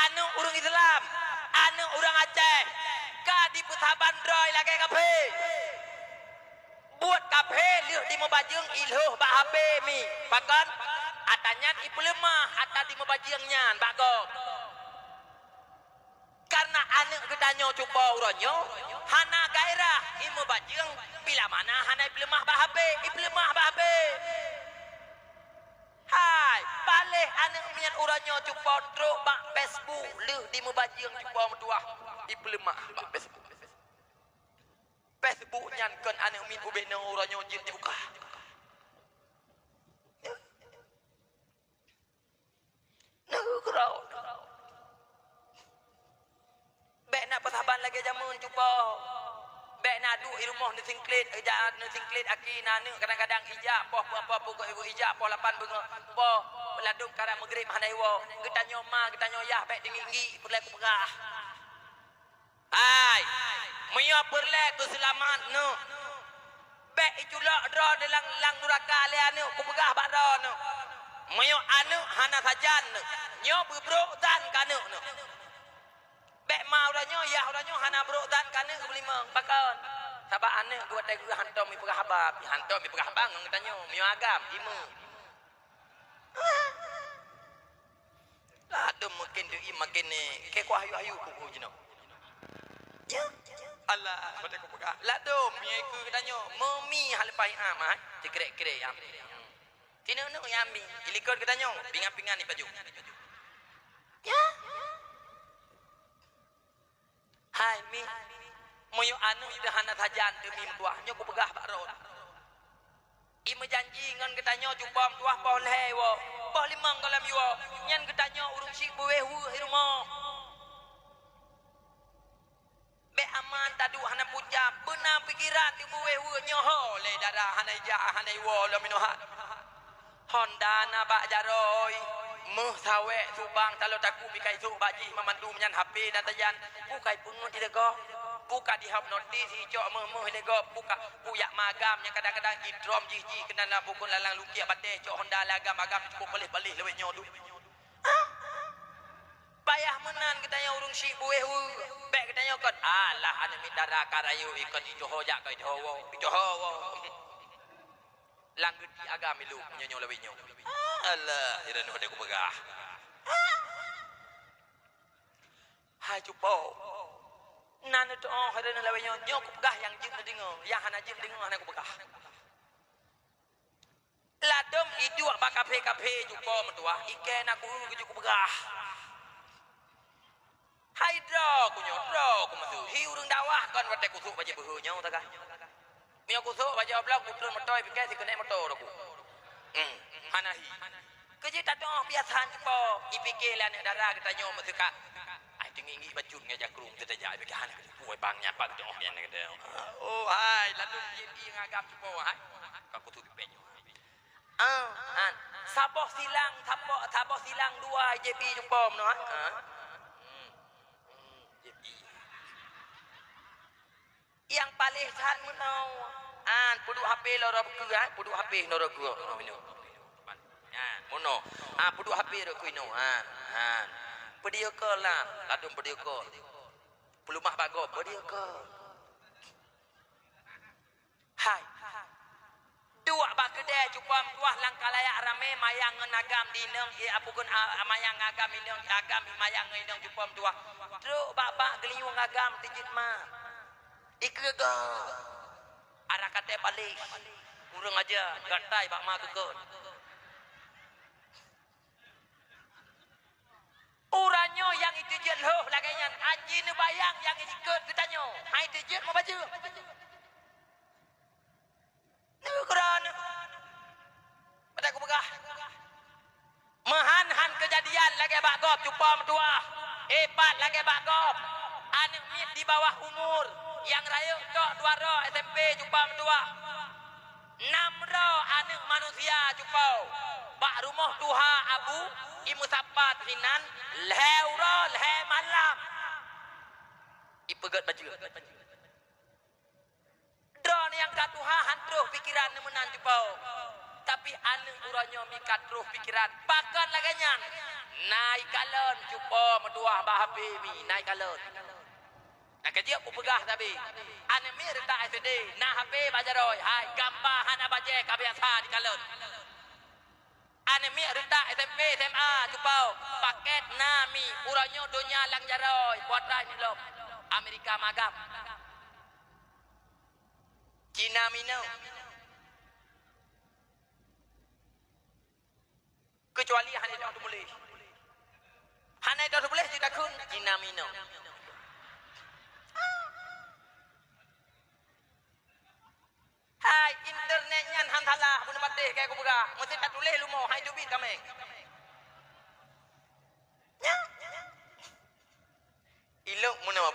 aneuk ureuëng Islam, aneuk ureuëng Aceh, ka dipeusaban droe lagée kaphé. Buet kaphé lheueh di meubajeueng ilhoh bak hapé mi. Pakon? Ata nyan ipeuleumah ata di meubajeueng nyan bak gob. Kareuna aneuk geutanyoe cupa uroe nyoe hana gairah, imeubajeueng bila mana hana ipeuleumah bak hapé, ipeuleumah bak hapé. Hai, paléh aneuk miet uroe nyoe cupa trok bak Facebook lheueh di meubajeueng cupa meutuwah, ipeuleumah bak Facebook. Facebook nyan kon aneuk miet ubé nyoe uroe nyoe jeuet jibuka. Neu keudroe. lagée jameun cupo. Bék na duek i rumoh neusingklet, ija neusingklet aki na aneuk kadang-kadang ija poh, poh, poh, poh, ija poh lapan beungoh, poh ladum karab meugreb hana iwoe. Geutanyoe ma, geutanyoe yah bék tinggik-nggik peureulée kupeugah. Hai, meunyoe peureulée keuseulamat neuh, bék iculok droe lam, lam nuraka lé aneuk, kupeugah bak droe neuh. Meunyoe aneuk hana sajan neuh, nyoe beubrok tan keu aneuk neuh. Bék ma uroe nyoe, yah uroe nyoe hana brok tan keu aneuk geubeulimong. Pakon? Sabab aneuk geuwatée geuh hantom jipeugah haba, hantom jipeugah haba ngon geutanyoe. Meunyoe agam, imeum. Ladom makin deuh makin ni, keu kuah ayu-ayu kubu jinoe. Ya. Allah, pada kupeugah. Ladom, meunyoe ikeu geutanyoe, meumi hana leupah iam, hai. Sikrek-krek iam. Tineuk-neuk iam bi, ilikot geutanyoe, pingan-pingan ipajoh. Ya. Hai mi, meunyoe aneuk teuh hana sajan teuh mi meutuah, nyoe kupeugah bak droe. I meujanji ngon geutanyoe cupo meutuah poh lhée iwoe, poh limong gohlom iwoe, nyan geutanyoe ureuëng syiek beuwéh weueh i rumoh. Bék aman taduek hana pucam, beuna pikeran teuh beuwéh weueh nyoe ho lé dara hana ijak hana iwoe lom inoe hat. Honda na bak jaroe, méuh sawék subang taloe takue pikai sôk bak jih mamandum nyan H P na tajan, bukai peungeut ilée gob, buka dihipnotis icok méuh-méuh ilée gob, buka puyak magam nyang kadang-kadang idrom jih-jih keunan lam bukon lalang lukiak batée cok Honda lé agam-agam cukup paléh-paléh lawét nyoe duek. Payah meunan geutanyoe ureuëng syiek beuwéh weueh, bék geutanyoe kon, alah aneuk miet dara ka rayeuk ikon ijoho jak ka ijoho woe, ijoho woe. Langgeut di agam ilok nyoe-nyoe lawét nyoe. Alah, ireun hodeh kupeugah. Hai cupo. Na neuteuoh ireun lawét nyoe, nyoe kupeugah nyang jeuet neudeungoe, nyang hana jeuet neudeungoe hana kupeugah. Ladom iduek bak kafe-kafe cupo meutuah, ikée na kuhu keu kupeugah. Hai droe ku nyoe, droe ku meusu. Hi ureuëng dakwah kon watée kusôk bajée beuhe nyoe tagah. Meunyoe kusôk bajée oblong kutron moto ipike sikeunek moto droe ku. Hmm, hana hi. Keujeuet tatoh biasa cupo, ipike lé aneuk dara geutanyoe meuseuka. Ai teungingi bacut ngon jakrong teutajak bike hana kupu bang nyapa tatoh nyan geutanyoe. Oh hai, lalu jih ngagam cupo hai. Ka kusôk pipée nyoe. Ah, han. Saboh silang, saboh, saboh silang dua J B jumpa meunoe, ha? Ah. Hmm. Hmm, J B. Nyang paléh that meunoe. Han, peuduek H P loro beukeue, ha? Peuduek H P loro beukeue. Oh, meunoe. Han, meunoe. Ha, peuduek H P loro beukeue inoe, han. Han. Video call lah, ladom video call. Peuleumah bak gob, video call. Hai. Duek bak keudè cupa meutuah lam kalayak ramé mayang ngon agam di inong, eh, apukon a-, mayang agam inong, agam mayang ngon inong cupa meutuah. Trok bak-bak geulinyueng agam tijeuet ma. Dikeue gob. Arah katée paléh. Ureuëng aja gatai bak ma geukon. Uroe nyoe nyang jitijeuet lhôh lagée nyan, aji neubayang nyang jikheun geutanyoe, hai tijeuet meubajeue. Neukeurah neuh. Padahai kupeugah, meuhan han keujadian lagée bak gob cupa meutuah, ipat lagée bak gob, aneuk miet di bawah umur, nyang rayeuk tok dua droe S M P cupa meutuah. Nam droe aneuk manusia cupo bak rumoh tuha Abu, imeusapat hinan lhée uroe lhée malam. Ipeugét bajeue. Droeneuh nyang ka tuha han troh pikeran neumeunan cupo. Tapi aneuk uroe nyoe mi ka troh pikeran. Pakon lagée nyan? Na ikalon cupo meutuah bak H P mi, na ikalon. Nyang keujeuet kupeugah sabe, aneuk miet reutak S D, na H P bak jaroe, hai, gamba hana bajée ka biasa dikalon. Aneuk miet reutak S M P, S M A, cupo, pakét na mi, uroe nyoe donya lam jaroe, buatan ilom, Amerika magam. Cina minong. Keucuali hana itoh teumeuleh. Hana itoh teumeuleh jeuet takheun Cina minong. Hai, internet nyan han salah, bunoe patéh keu kupeugah. Meusti tatuléh leumo, hai teubiet kaméng. Nyan. Ilok meunoe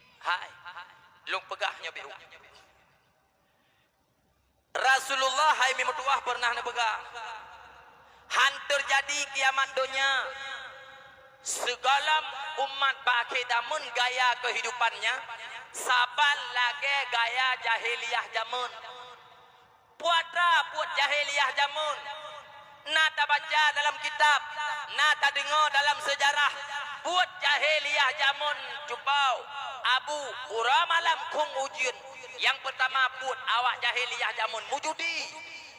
Hai, lôn peugah nyoe beu. Rasulullah hai mi meutuwah peureunah neupeugah, "Han teujadi kiamat donya sigohlom umat bak akhé zameun gaya keuhidupannya saban lagée gaya jahiliyah zameun." Peue atra buet jahiliyah jameun? Na tabaca dalam kitab, na tadeungoe dalam seujarah, buet jahiliyah jameun cuba Abu, uroe malam khueng ujeuen. Nyang peurtama buet awak jahiliyah jameun mujudi,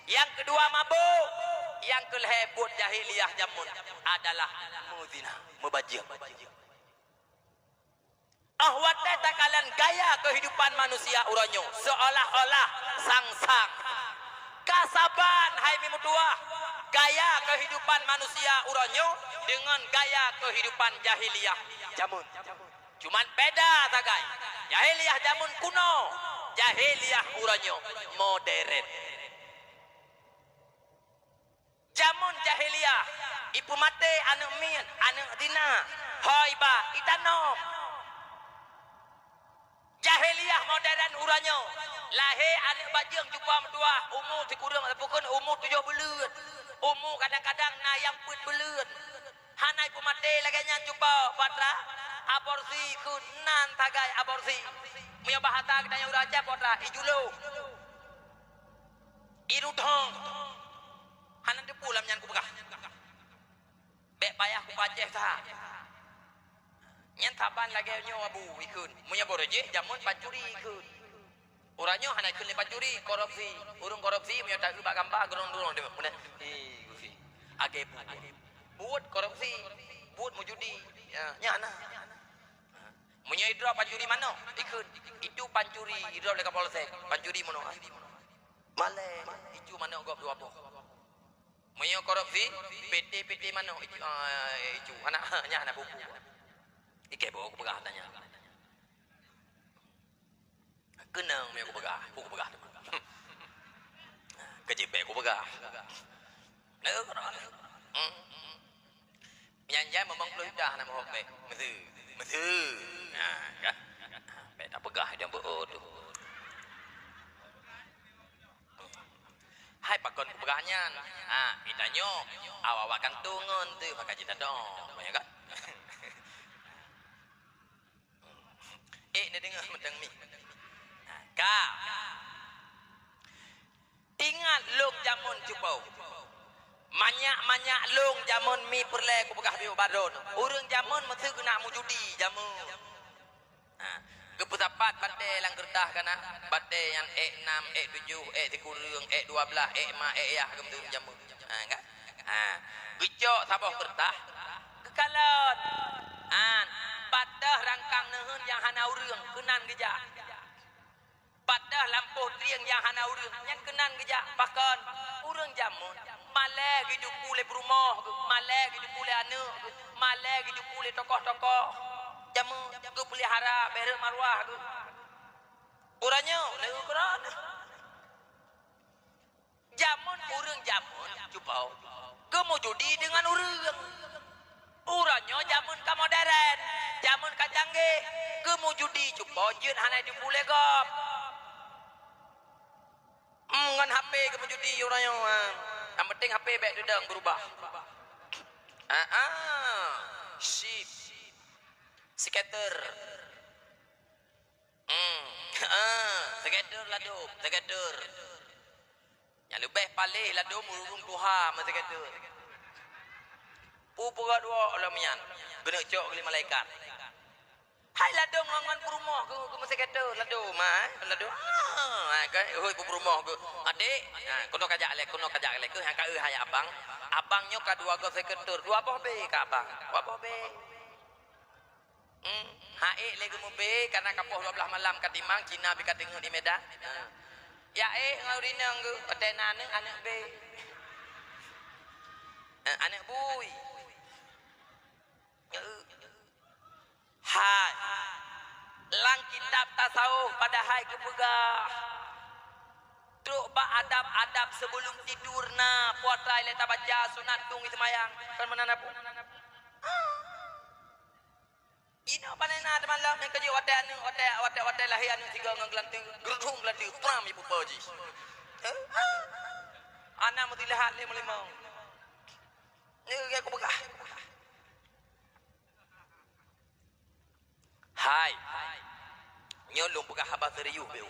nyang keudua mabök, nyang keulhée buet jahiliyah jameun adalah meuzina, meubajeueng. Óh watée takalon gaya keuhidupan manusia uroe nyoe, seuolah-olah sang-sang. Ka saban hai mi meutuwah, gaya keuhidupan manusia uroe nyoe deungon gaya keuhidupan jahiliyah jameun. Cuman beda sagai, jahiliyah jameun kuno, jahiliyah uroe nyoe modern. Jameun jahiliyah, ipeumaté aneuëk miet, aneuëk zina, ho iba, itanom. Jahiliyah modern uroe nyoe, lahé aneuëk bajeueng cuba meutuwah, umu sikureueng, teupeukon umu tujoh buleuen, umu kadang-kadang na nyang peuet buleuen. Hana ipeumaté lagée nyan cuba, peue atra, aborsi kheun nan sagai aborsi. Meunyoe bahasa geutanyoe ureuëng Aceh, peue atra, ijulo. Irudhong. Hana teupeue lam nyan kupeugah. Bék payah kupacéh that. Nyan saban lagée nyoe Abu ikheun. Meunyoe barô jih jameun pancuri ikheun. Uroe nyoe hana ikheun lé pancuri, korupsi. Ureuëng korupsi meunyoe taeu bak gamba, geurong-geurong deuh. Meunan, "Hi, korupsi." Agée buet. Buet korupsi. Buet meujudi. Ya, nyan na. Meunyoe idrop pancuri manok, ikheun, "Itu pancuri," idrop lé Kapolsek, "Pancuri manok." Malée, icu manok gob dua boh. Meunyoe korupsi, P T-P T manok, icu, ah, icu. Hana, nyan hana bubu. Ikée boh kupeugah tanya. Keunong meunyoe kupeugah, peue kupeugah teuma. Keujeuet bék kupeugah. Neu keudroe. Hmm. Nyan jai meumang ploh juta hana meuhok bék. Meusu. Meusu. Nah, kan? Bék tapeugah nyang beu-o tu. Hai pakon kupeugah nyan. Ha, geutanyoe awak-awak kantong ngon tu maka cit tadong, ya kan? Eh, neudeungoe mantong mi. Ha, ka. Ingat lôn jameun cupo. Manyak-manyak lôn jameun mi peureulée kupeugah beu baron. Ureuëng jameun meuseue keunak meujudi jameun. Ha, geupeusapat batée lam keureutah kana, batée nyan ék nam, ék tujoh, ék sikureueng, ék dua blaih, ék ma, ék yah geumeuseue jameun. Ha, kan? Ha, geucok saboh keureutah, geukalon. Han, pat deuh rangkang neuheun nyang hana ureuëng, keunan geujak. Pat deuh lampôh trieng nyang hana ureuëng, nyan keunan geujak. Pakon? Ureuëng jameun malée geujukue lé peurumoh geuh, malée geujukue lé aneuëk geuh, malée geujukue lé tokoh-tokoh. Jameun geupeulihara bék rhot maruah geuh. Uroe nyoe lé ukeurah. Jameun ureuëng jameun cupo geumeujudi deungon ureuëng. Uroe nyoe jameun ka modern, jameun ka canggih, geumeujudi cupo jeuet hana jipulée gob. Hmm, ngon H P geumeujudi uroe nyoe, ha. Nyang penting H P bèk teudong beurubah. Ah, ah. Sip. Skater. Hmm. Ah, skater ladôm, skater. Nyang leubeh paléh ladôm ureueng tuha meuskater. Peue peugah dua lom nyan. Geuneuk cok lé malaikat. Hai ladôm ngon, ngon peurumoh geu, geu meuskater ladôm, ha, eh? Ladôm. Ah, ha, kan? Hôi peurumoh geu. Adék, ha, keunoe kajak lé, keunoe kajak lé. Keu nyang ka eu hai abang. Abang nyoe ka dua goe skater, dua boh bé ka abang. Dua boh bé. Hmm, ha ék lé geumeubé, karena ka poh dua blaih malam ka timang, Cina bi ka teungeut di Medan. Ha. Ya ék ngon ureueng inong geu, watèe na aneuk, aneuk bé. Eh, aneuk bui. Hai. Lam kitab tasawuf padahai geupeugah, trok bak adab-adab sebelum tidur na, puasa ilèe tabaca, sunat tueng seumayang. Kan meunan apa? Inoe panai na teumalom nyang keujeuet watèe aneuk, watèe, watèe, watèe lahé aneuk sigoe ngon geulanteue, geurudong geulanteue, pram ipupa jih. Eh? Aneuk meusilahat lé meulimong. Nyoe lagèe kupeugah. Hai. Nyoe lôn peugah haba serius, Beu.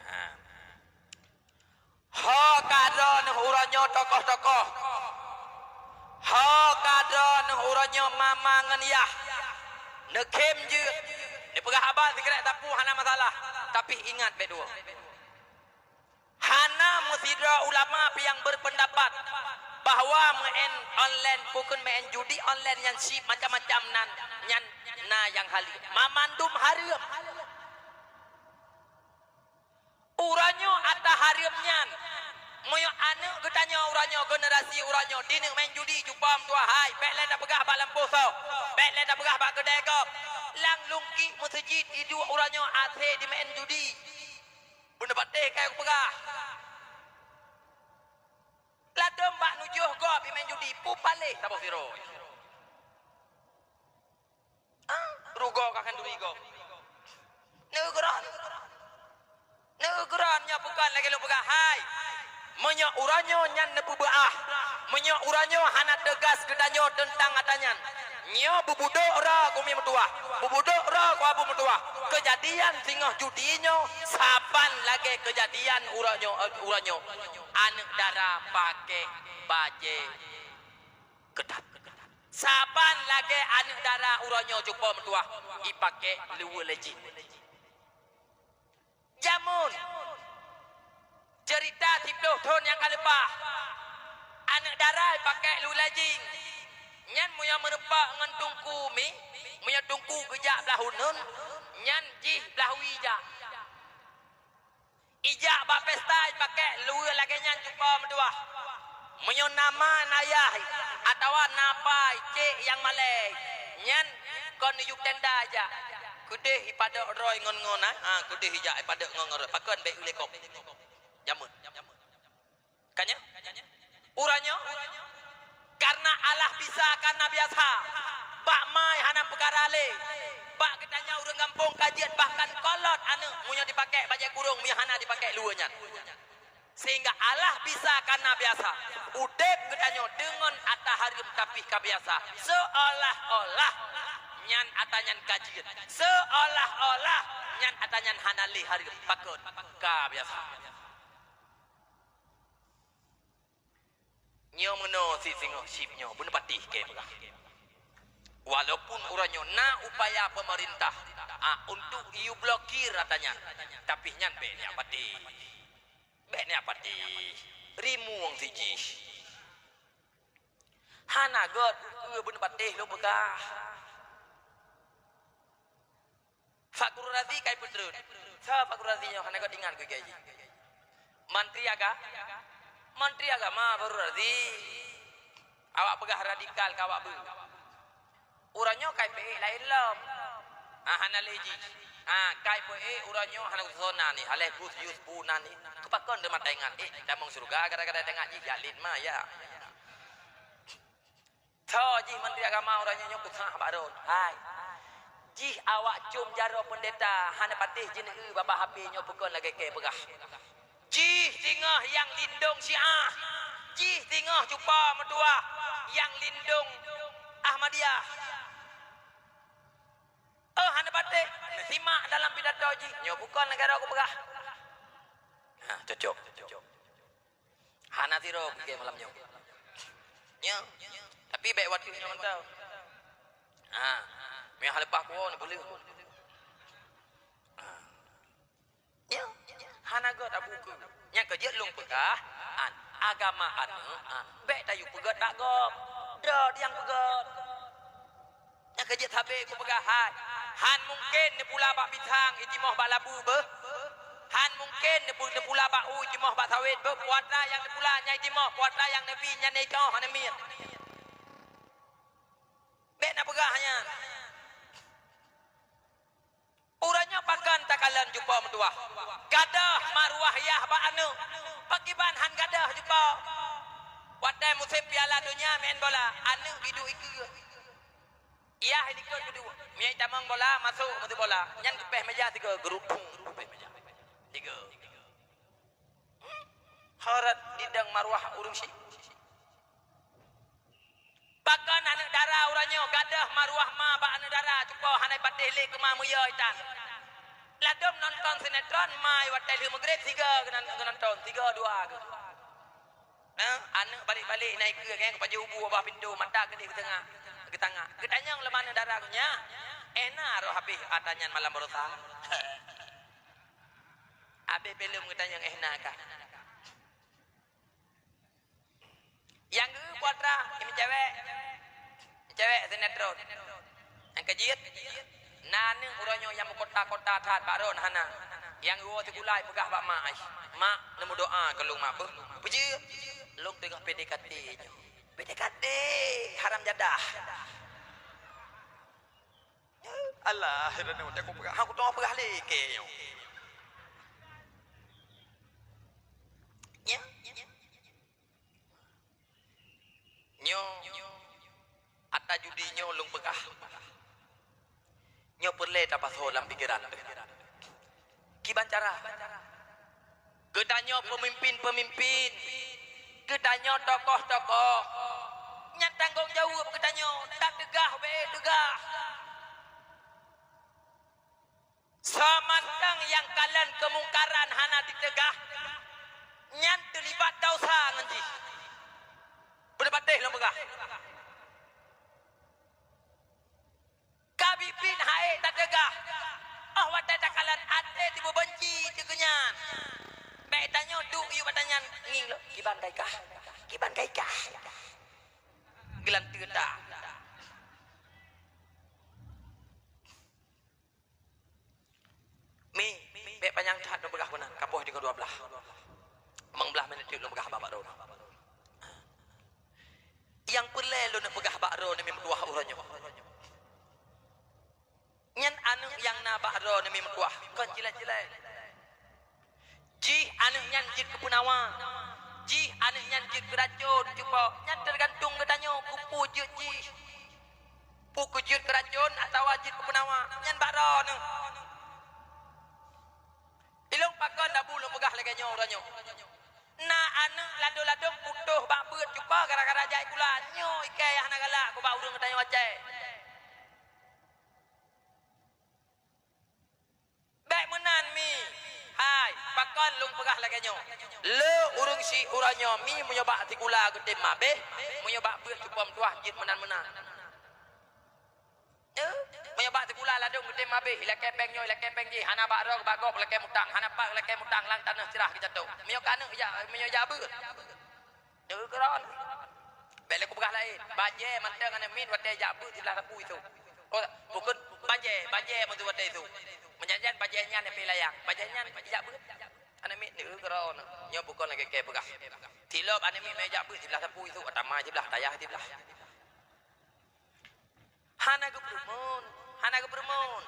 Ha. Ho ka droeneuh uroe nyoe tokoh-tokoh. Ho ka droeneuh uroe nyoe mama ngon yah. Neukhém jeuet. Neupeugah haba sikrek sapeue hana masalah. Tapi ingat bèk dua. Hana meusidroe ulama pih nyang berpendapat bahwa meu'en online, bukon meu'en judi online nyan chip macam-macam nan, nyan na nyang halal. Mamandum hareuem. Uroe nyoe ata hareuem nyan. Meunyoe aneuk geutanyoe uroe nyoe, generasi uroe nyoe, dineuk main judi, cupa meutuah hai, bèk lé tapeugah bak lampôh soe, bèk lé tapeugah bak keudè gob. Lam lungkik meuseujid iduek uroe nyoe asé dimain judi. Beuneupatéh kai kupeugah. Ladôm bak nujoh gob imain judi, peue paléh saboh sidroe. Ah, rugoe ka khanduri gob. Neugeurot. Neugeurot nyoe bukon lagèe lôn peugah hai. Meunyoe uroe nyoe nyan neupeubeuah, meunyoe uroe nyoe hana teugas geutanyoe teuntang ata nyan, nyoe beubudôk droe keu umi meutuwah, beubudôk droe keu abu meutuwah. Keujadian singoh judi nyoe saban lagèe keujadian uroe nyoe, uroe nyoe. Aneuk dara pakék bajèe keutat. Saban lagèe aneuk dara uroe nyoe cupa meutuwah ipakék luweue lé jih. Jameun, ceurita siploh thôn nyang ka leupah, aneuk dara ipakék luweue lé jih. Nyan meunyoe meurumpok ngon teungku mi, meunyoe teungku geujak blah uneuen, nyan jih blah wie jak. Ijak bak pesta ipakék luweue lagèe nyan cupa meutuwah. Meunyoe na ma na yah atawa na pai cék nyang malèe, nyan kon neuyue tenda ijak. Keudéh ipadok droe ngon-ngon, ha? Ha, keudéh ijak ipadok ngon-ngon droe. Pakon bèk eu lé kop. Jameun. Ka nyoe? Uroe nyoe? Karena Allah bisa, karena biasa. Bak ma hana peukara lé. Bak geutanyoe ureueng gampông ka jeuet, bahkan kolot aneuk meunyoe dipakék bajèe kurông, meunyoe hana dipakék luweue nyan. Sehingga Allah bisa, karena biasa. Udép geutanyoe deungon ata hareuem tapi ka biasa. Seolah-olah nyan ata nyan ka jeuet. Seolah-olah nyan ata nyan hana lé hareuem. Pakon? Ka biasa. Nyoe meunoe cit singoh chip nyoe beuneupatéh keu peugah. Walaupun uroe nyoe na upaya pemerintah, a, untuk iyue blokir ata nyan, tapi nyan bèk neujak patéh. Bèk neujak patéh. Rimueng si jih. Hana göt, beuneupatéh lôn peugah. Pak Guru Razi ka ipeutreun. Soe Pak Guru Razi nyoe hana göt ingat keu jih. Mantri Aga-, Mantri Agama Pak Guru Razi. Awak peugah radikal keu awak beuh. Uroe nyoe ka ipeuék laén lom. Ah, hana lé jih. Ah, ka ipeuék uroe nyoe hana khusos nan ni. Aléh Gus Yus Bu nan ni. Keu pakon teuma taingat, eh, tamong syeuruga gara-gara taingat jih, jak lét ma, ya. Tho jih Menteri Agama uroe nyoe, nyoe peugah bak droe, hai. Jih awak com jaroe peundeta hana patéh jineu babah H P nyoe peukon lagèe keu peugah. Jih singoh nyang lindong Syiah, jih singoh cupa meutuwah nyang lindong Ahmadiyah. Oh, hana patéh, simak dalam pidato jih. Nyoe bukon lagèe droe kupeugah. Ha, cocok. Hana sidroe pike malam nyoe. Nyoe. Tapi bèk watèe nyoe mantong. Ha. Meuh leupah kuwoe ni boleh. Ha. Nyoe. Hana göt abu keu. Nyang keu jeuet lôn peugah, an, agama aneuk, an, bèk tayue peugöt bak gob. Droe nyang peugöt. Nyang keu jeuet sabe kupeugah hai. Han mungken neupula bak pisang itimoh bak labu beuh. Han mungken neupu-, neupula bak u itimoh bak sawét beuh. Peue atra nyang neupula nyan itimoh, peue atra nyang neubi nyan neujitoh hana miet. Bèk na peugah nyan. Uroe nyoe pakon takalon cupa meutuwah. Gadôh maruah yah bak aneuk. Pakriban han gadôh cupa. Watèe musém Piala Donya meu'en bola, aneuk iduek ikeue. Yah ilikot keuduek. Meunyo itamong bola, masôk meuteuk bola. Nyan geupéh meja sigoe, geuruphung geupéh meja. Sigoe. Ho rot didong maruah ureueng syiek. Pakon aneuk dara uroe nyoe gadôh maruah ma bak aneuk dara, cupa hana ipatéh lé keu ma meuyöe itan. Ladôm nonton sinetron, ma watèe lheueh meugreb sigoe geunan-, geunonton, sigoe dua geuh. Nah, aneuk balek-balek na ikeue geupajoh ubu bak pintoe, mata keudéh geuteunga-, geutangak. Geutanyong lé ma aneuk dara geuh nyan, "Eh na roh habéh ata nyan malam baroesa?" Habéh filem geutanyong, "Eh na kah?" Nyang geu putra, i meucewek. Meucewek sinetron. Nyang keu jeuet, na aneuk uroe nyoe nyang meukota-kota that bak droe hana. Nyang geuwoe sikula ipeugah bak mak, "Ai, mak, neumeudoa keu lôn mak beuh." Peue jeuet? "Lôn teungoh P D K T nyoe." "P D K T, haram jadah." Alah, hana watèe kupeugah, ha, kuteungoh peugah lé kèe nyoe. Nyoe. Nyoe, ata judi nyoe lôn peugah. Nyoe peureulèe tapasoe lam pikeran teuh. Kiban cara? Geutanyoe peumimpin-peumimpin, geutanyoe tokoh-tokoh, nyan tanggong jaweueb geutanyoe, tateugah bèk teugah. Samantang nyang kalon keumungkaran hana jiteugah, nyan teulibat desya ngon jih. Beuna patéh lôn peugah. Ka biet-biet han ék tateugah. Óh watèe takalon até teubeubeunci keu geuhnyan. Bèk tanyoe duek yue bak tanyan ngieng lom. Kiban ka ikah. Kiban ka ikah. Geulanteue that. Mi, bèk panyang that lôn peugah meunan, ka poh jeuet dua blaih. Limong blaih minèt teuk lôn peugah bak droeneuh. Nyang peureulèe lôn peugah bak droeneuh mi meutuwah uroe nyoe. Nyan aneuk nyang na bak droeneuh mi meutuwah, kon jilèt-jilèt. Jih aneuk nyan jeuet keu peunawa. Jih aneuk nyan jeuet keu racôn, cuba. Nyan teugantung geutanyoe keupeue jeuet jih. Peu keu jeuet keu racôn atawa jeuet keu peunawa, nyan bak droeneuh. Ilôn pakon dabu lôn peugah lagèe nyoe uroe nyoe. Na aneuk ladôm-ladôm putôh bak beuet cupa gara-gara jak sikula. Nyoe ikèe hana galak keu bak ureueng geutanyoe Aceh. Bèk meunan mi. Hai, pakon lôn peugah lagèe nyoe. Le ureueng syiek uroe nyoe mi meunyoe bak sikula geutem abéh, meunyoe bak beuet cupa meutuwah jeuet meunan-meunan. Eh, meunyoe bak sikula ladôm geutem abéh, ilakèe péng nyoe, ilakèe péng jih, hana bak droe bak gob lakèe mutang, hana pat lakèe mutang lam tanoh sirah geujatoh. Meunyoe keu aneuk jak, meunyoe jak beuet. Nyoe keudroe. Bèk lé kupeugah laén. Bajèe mantong aneuk miet watèe jak beuet siblah sapu itu. Oh, bukon bajèe, bajèe mantong watèe itu. Meujan-jan bajèe nyan nyang pih layang. Bajèe nyan jak beuet. Aneuk miet nyoe keudroe. Nyoe bukon lagèe kèe peugah. Silop aneuk miet mè jak beuet siblah sapu itu, atama siblah, tayah siblah. Hana geupeureumeun, hana geupeureumeun.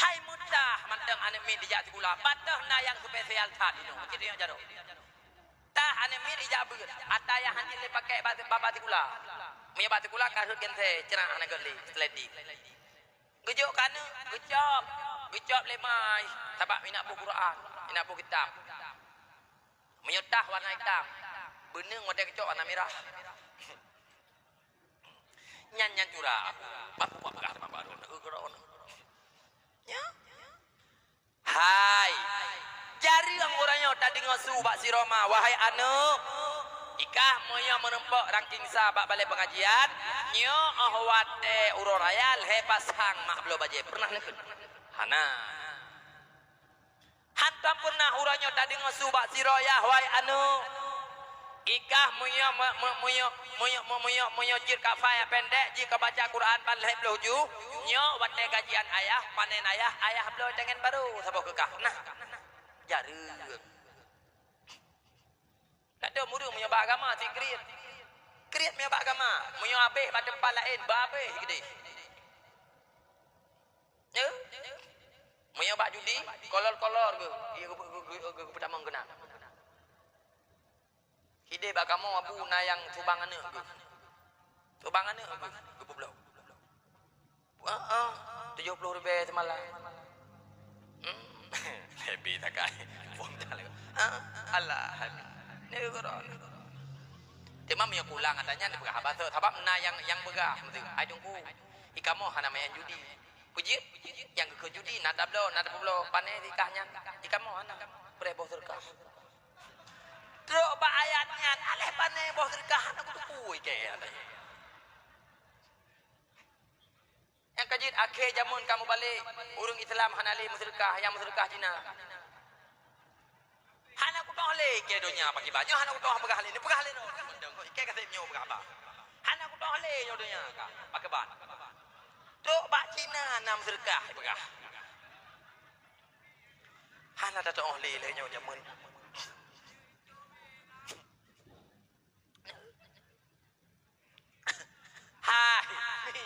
Hai meutah mantong aneuk miet jijak sikula, bak teuh na nyang spesial that inoe, cit nyang jaroe. Tah aneuk miet jijak beuet, ata nyang han jeuet lé pakèk bak, bak, bak sikula. Meunyoe bak sikula ka rhot geunsèe, ceurak hana geuet lé, sliding. Geujok keu aneuk, geucop, geucop lé ma, sabab inong boh Quran, inong boh kitab. Meunyoe tah warna itam, beuneueng watèe geucok warna mirah. Nyan, nyan curah aku. Bapak peugah teuma baru na, eh, keudroe na. Ya. Hai, jareueng uroe nyoe tadeungoe su bak si Roma, wahai aneuk. Ikah meunyoe meureumpok rangking sa bak balèe peungajian, nyoe 'oh watèe uroe raya lhèe pasang mak bloe bajèe. Pernah neukheun? Hana. Hantom pernah uroe nyoe tadeungoe su bak sidroe yah, wahai aneuk. Ikah meunyoe, meu-, meu-, meunyoe, meunyoe, meu-, meunyoe, meunyoe jeuet ka fai nyang pendek, jeuet ka baca Quran ban lhèe ploh ju, nyoe watèe gajian ayah, panen ayah, ayah bloe tangen barô saboh keu kah. Nah, jareueng. Dak dum ureueng meunyoe bak agama cit kriet. Kriet meunyoe bak agama. Meunyoe habéh bak teumpat laén, bah habéh keudéh. Ya? Meunyoe bak judi, kolor-kolor geuh, geuh, geuh, geuh, geuh, geuh peutamong keunan. Hidéh bak kamoe abu na nyang subang aneuk geuh. Subang aneuk geuh, geupeubloe. Heeh, tujoh ploh ribèe seumalam. Hmm, leubeh sagai. Buang dah lagèe. Ah, alah. Ni guru. Teuma meunyoe kulang ata nyan dipeugah haba sot. Sabab na nyang, nyang peugah meusti. Hai Teungku, i kamoe hana main judi. Peujeuet, nyang geukheun judi na tabloe, na tapeubloe. Pané nikah nyan. I kamoe hana. Preh boh seudeukah. Trok bak ayat nyan, aléh pané boh seudeukah hana kuteupue ikée. Nyang ka jeuet akhé jameun ka mubalek, ureueng Islam hana lé meuseudeukah, nyang meuseudeukah Cina. Hana kutoh lé ikée donya pakiban, nyoe hana kutoh peugah lé, neupeugah lé droe. Ikée kaseb nyoe peugah haba. Hana kutoh lé nyoe donya ka pakiban. Trok bak Cina na meuseudeukah ipeugah. Hana tatoh lé lé nyoe jameun. Hai, mi.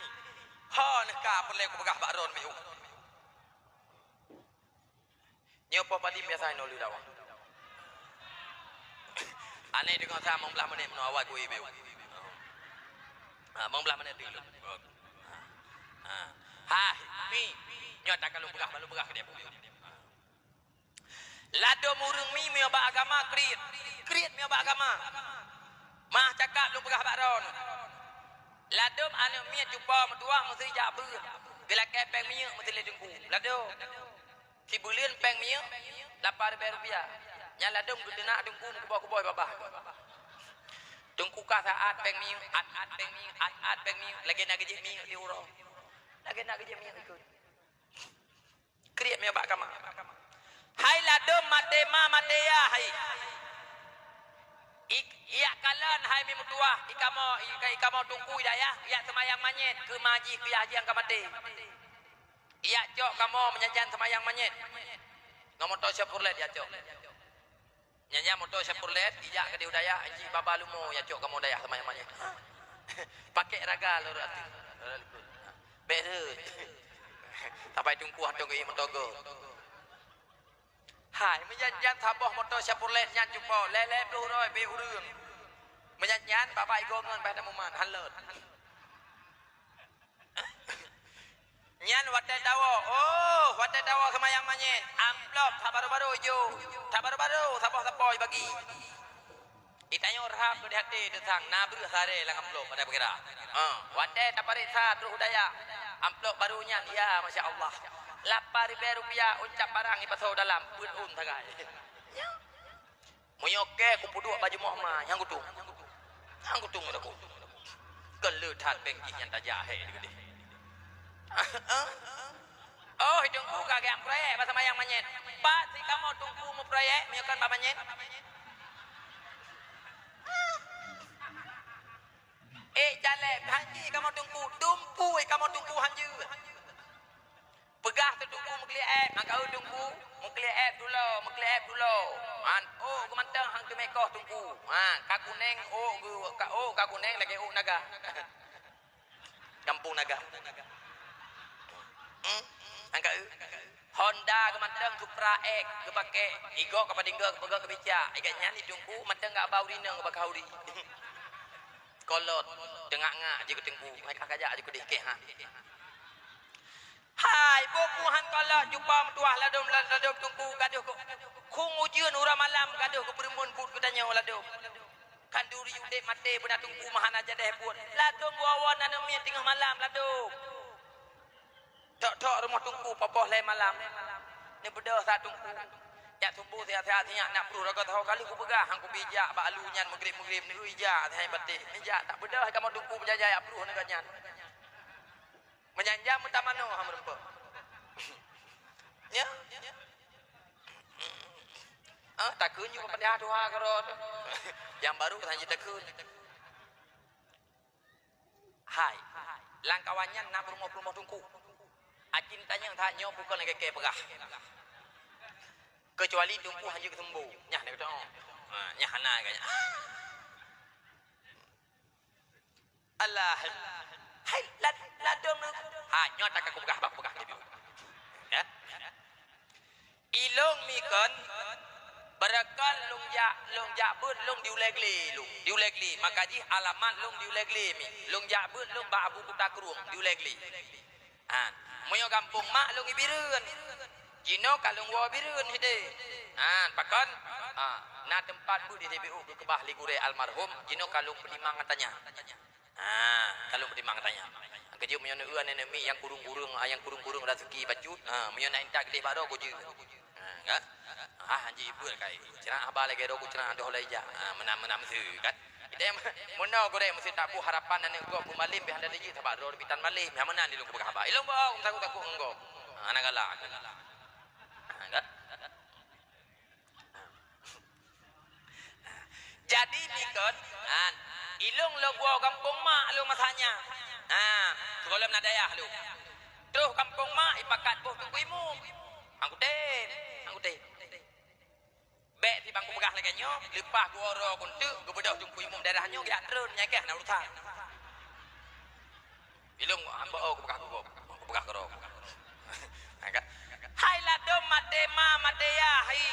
Ho neuka peureulée kupeugah bak droeneuh, mi. Nyoe poh padum biasa inoe lé dakwah. Aneuk deungoe sa meubelah menit meunoe awai kui, mi. Ha, meubelah menit dulu. Ha. Ha. Hai, mi. Nyoe takalon peugah, balon peugah keu dia. Ladôm ureueng mi meunyoe bak agama kriet, kriet meunyoe bak agama. Mah cakap lôn peugah bak droeneuh. Ladôm aneuk miet cupa meutuwah meusti jak beuet, geulakée péng minyeuk meusti lé teungku. Ladôm. Sibuleuen péng minyeuk lapan ribèe rupiah. Nyan ladôm geuteunak teungku meukuboh-kuboh babah. Teungku ka saát péng minyeuk, át-át péng minyeuk, át-át péng minyeuk, lagèe na geujép minyeuk di uroe. Lagèe na geujép minyeuk ikôt. Kriet meunyoe bak agama. Hai ladôm maté ma maté yah hai. Ik-, ijak kalon hai mi meutuwah, i kamoe, i, i kamoe teungku i dayah, ijak seumayang manyét keu ma jih keu yah jih nyang ka maté. Ijak cok kamoe meunyan-nyan seumayang manyét. Ngon moto Chevrolet ijak cok. Nyan, nyan moto Chevrolet, ijak keudéh u dayah, anji baba leumo nyang cok kamoe dayah sama nyan. Pakék raga lôn ateueh. Bèk rhët. Sapai teungku hantom geuieng moto gob. Hai, meunyan-nyan saboh moto Chevrolet nyan cupo lhèe-lhèe ploh droe bèk ureueng. Meunyan-nyan baba igoe ngon bah tamuman, han lôt. Nyan watèe tawoe, oh, watèe tawoe seumayang manyét, amplop that barô-barô ijo, that barô-barô saboh sapo ibagi. Itanyoe rhab di até teusang, na breueh saré lam amplop, ada peukira. Ha, watèe tapareksa trok u dayah, amplop barô nyan, ya, masya Allah. Lapan ribèe rupiah, uncab barang ipasoe dalam, peuet ôn sagai. Meunyoe kèe kupeuduek bak jumoh ma, nyang kutung. Nyang kutung dak ku. Kon le that péng jih nyan tajak hèk di keudéh. Oh, teungku ka geuh proyek bak seumayang manyét. Pat si kamoe teungku meuproyek meunyoe kon bak manyét. Eh, jalek, hanji kamoe teungku, dumpu kamoe teungku hanjeuet. Peugah keu teungku meukliek èb, maka eu teungku meukliek èb dulo, meukliek èb dulo. Han, oh, geumantong han teumé koh teungku. Ha, ka kunéng, oh, geu-, ka, oh, ka kunéng lagèe oh naga. Gampông Naga. Hmm? Angkat eu. Honda geumantong Supra X geupaké, igoe ka padinggoe geupeugah keu bica. Igat nyan di teungku mantong gak bau rinong geupaké hauri. Kolot, teungak-ngak jih keu teungku. Hai ka kajak jih keu deh keh ha. Hai, boh puhan kolot, cupa meutuah ladôm, ladôm teungku gadoh keu khung ujeuen uroe malam gadoh keu peureumeun buet ladom. Khanduri udeb maté beuna teungku meuhana jadeh buet. Ladom buawan aneuk miet teungoh malam ladom. Tok-tok rumoh teungku poh-poh lhèe malam. Neubeudôh sa teungku. Jak sumbu siat-siat sinyak nak pruh rogoe teuhôi kali kupeugah hang kubi jak bak alu nyan meugrib-meugrib neu jak siat baté. Neujak tak beudôh kamoe teungku beujajai jak pruh neugah nyan. Meunyan jam meutamanoe ha meureumpok. Nya? Ah, takheun ju Fatihah tuha keudroe. Nyang barô ka sanjih takheun. Hai, lam kawan nyan na peurumoh-peurumoh teungku. Aci tanyong that nyoe bukon lagèe kèe peugah. Keucuali teungku hanjeuet keusumbo. Nyah na keudroe. Ha, nyah hana ka nyan. Alah. Hai, la-, ladom lu. Ha, nyoe tak aku peugah, aku peugah tadi. Ya. Ilong mi kon, beureukan lôn jak, lôn jak beuet lôn di Ulèe Glé lôn. Di Ulèe Glé, maka jih alamat lôn di Ulèe Glé mi. Lôn jak beuet lôn bak Abu Kuta Krueng di Ulèe Glé. Ha, meunyoe gampông mak lôn i Bireuen. Jinoe ka lôn woe Bireuen sideh. Ha, pakon? Ha, na teumpat beuet di T P U geukeubah lé gurèe almarhum, jinoe ka lôn peutimang ata nyan. Ha, ka lôn peutimang ata nyan. Keujeuet meunyoe neueu aneuk miet nyang kureueng-kureueng, nyang kureueng-kureueng raseuki bacut, ha, meunyoe na intat keudeh bak droe, kujeuet. Ha, ka? Ha, hanjeuet ipeue kai. Ceurah haba lagèe droe kuceurah doh lé jak. Ha, meunan-meunan miseue, kan? Ideh meunoe gurèe miseue tabu harapan aneuk gob beumalém beh hana jijeuet sabab droe bitan malém. Ha, meunan di lôn kupeugah haba. Ilôn bohong, takot-takot ngon gob. Ha, hana galak. Ha, kan? Jadi, mi kon, ha, ilôn lôn woe gampông mak lôn masa nyan. Ha, sigohlom na dayah lôn. Troh gampông mak ipakat boh teungku imum. Anggutém, anggutém. Bèk sibang kupeugah lagèe nyoe, leupah geuwoe droe keu eunteuk, geubeudôh teungku imum daerah nyoe geujak treun, nyan keuh hana urusan. Ilôn hamba, oh, kupeugah keu gob, kupeugah keu droe. Ha, kan? Hai ladom maté ma, maté yah, hai.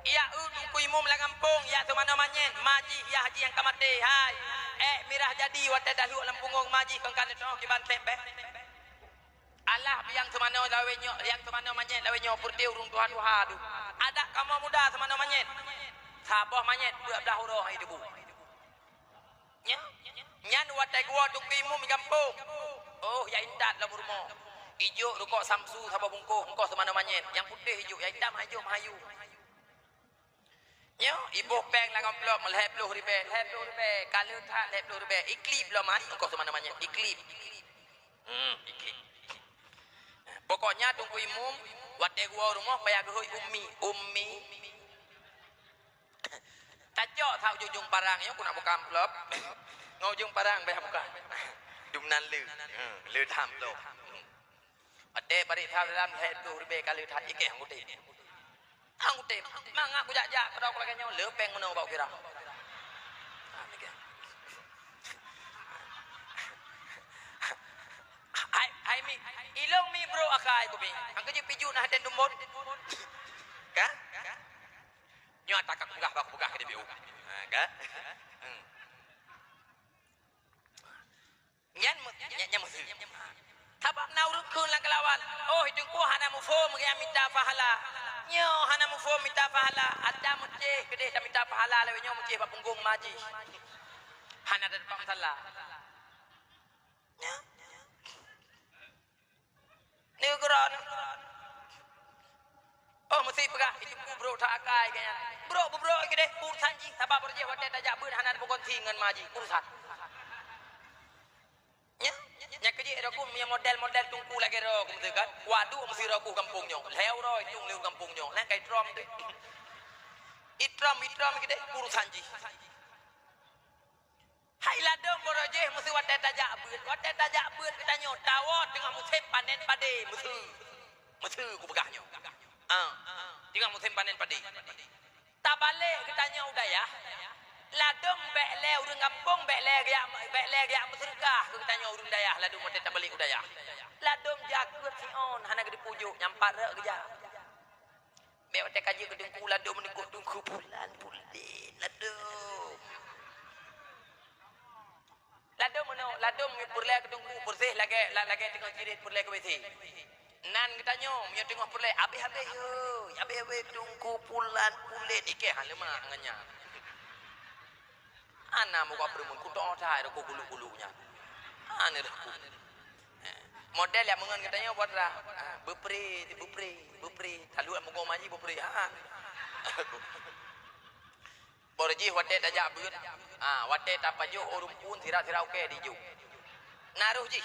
Yak eu teungku imum lam gampông, yak seumanoe manyét, ma jih, yah jih nyang ka maté, hai. Ék mirah jadi watèe taluek lam punggong ma jih kon ka neutoh kiban sép bèk. Alah biang seumanoe lawét nyoe, nyang seumanoe manyét lawét nyoe, peureute ureueng tuha-tuha tu. Adak kamoe muda seumanoe manyét. Saboh manyét peuet blah uroe hai debu. Nyan, nyan watèe geuwoe teungku imum di gampông. Oh, ya intat lom rumoh. Ijok rukok Samsu saboh bungkôh, engkoh seumanoe manyét. Nyang putéh ijok, ya itam hai jok meuhayu. Nyoe, iboh péng lam amplop lhèe ploh ribèe, lhèe ploh ribèe, ka le that lhèe ploh ribèe. Iklip lom hai, engkoh seumanoe manyét. Iklip. Hmm, iklip. Pokoknya teungku imum, watèe geuwoe rumoh payah geuhôi ummi. Ummi. Tacok that ujong-ujong parang nyoe, ku nak buka amplop. Ngon ujong parang payah buka. Dum nan le. Hmm, le that amplop. Watèe parit that dalam lhèe ploh ribèe ka le that, ikeh anggutém. Anggutém, mangat kujak-jak keudroe lagèe nyoe, le péng meunoe bak ukira. Ha, demikian. Hai, hai mi, ilong mi bro akai ku mi. Angka jih pijut nah den dumbon. Ka? Nyoe ata ka kupeugah, bak kupeugah ke D P U. Ha, ka? Hmm. Nyan me-, nyan, nyan meuseue. Sabab na ureueng kheun lam keulawan, "Oh, Teungku hana muphom geujak mita pahala." Nyoe hana muphom mita pahala, ata meucéh keudeh tamita pahala lawét nyoe meucéh bak punggong ma jih. Hana teupat meusalah. Nyoe. Neugeurok nyoe. Oh, meusi peugah, "Itu ku brok that akai," keu nyan. Brok beubrok keudeh, urusan jih, sabab ureueng jih watèe tajak beuet hana teupeukonsi ngon ma jih, urusan. Nyan, nyan keu jih roku meunyo model-model Teungku lagèe roku meusi kan. Waduh, meusi roku gampông nyoe. Lhèe uroe itong lhèe gampông nyoe. Laén kai trom tu. Itrom, itrom keudeh, urusan jih. Hai ladom boro jih meusi watèe tajak beuet. Watèe tajak beuet geutanyoe tawoe teungoh musém panen padé meusi. Meusi kupeugah nyoe. Ah, teungoh musém panen padé. Tabalek geutanyoe u dayah. Ladom bèk lé ureueng gampông, bèk lé geujak, bèk lé geujak meuseudeukah keu geutanyoe ureueng dayah ladom watèe tabalek u dayah. Ladom jakeuet siôn hana geuteupeujok, nyan pat rot geujak. Bèk watèe ka jeuet keu Teungku ladom meuneuk Teungku pulan pulen ladom. Ladom meunoe, ladom peureulèe keu Teungku, peureuseh lagèe, la-, lagèe teungoh jirit peureulèe keu W C. Nan geutanyoe, meunyoe teungoh peureulèe, abéh-abéh, yoi, abéh-abéh Teungku pulan pulen, ikeh han leumak ngon nyan. Hana muka peureumeun, kutoh that rukok gulu-gulu nyan. Hana rukok. Eh, model nyang meungon geutanyoe buet rah. Ah, beupre, beupre, beupre. Taluek muka maji beupre. Ha. Boh jih watèe tajak beuet. Ah, watèe tapajoh ureueng phôn sira-sira ukèe dijok. Na roh jih.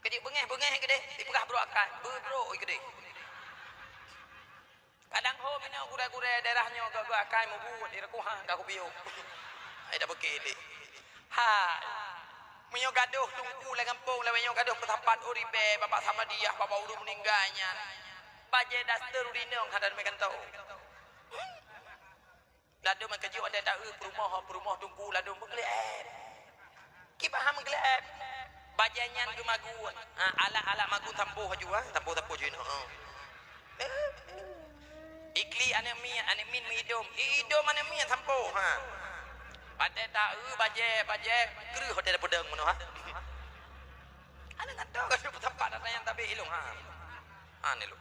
Keu jih beungèh-beungèh keudeh, ipeugah brôk akai. Beubrôk keudeh. Kadang ho minoe gurèe-gurèe daerah nyoe geuh-geuh akai mubuet di reukuhan ka kupiôh. Ai dak beuke deh. Hai. Meunyoe gadôh teungku lam gampông, lawét nyoe gadôh peusapat uribèe, bapak Samadiyah, bapak ureueng meuninggai nyan. Bajèe daster urineueng hana meugantoe. Ladôm meukeujot watèe taeu peurumoh, peurumoh teungku ladôm meugleh. Kiban han meugleh. Bajèe nyan geumagun. Ha, alat-alat magun sampôh aju, ha. Sampôh-sampôh jinoe, ha. Ikli aneuk miet, aneuk miet meuidôm. Idôm aneuk miet sampôh, ha. Watèe taeu bajèe, bajèe kreueh watèe tapeudong meunoe, ha. Aneuk nyan toh ka peusapat ata nyang tabeh ilông, ha. Ha, ni lôn.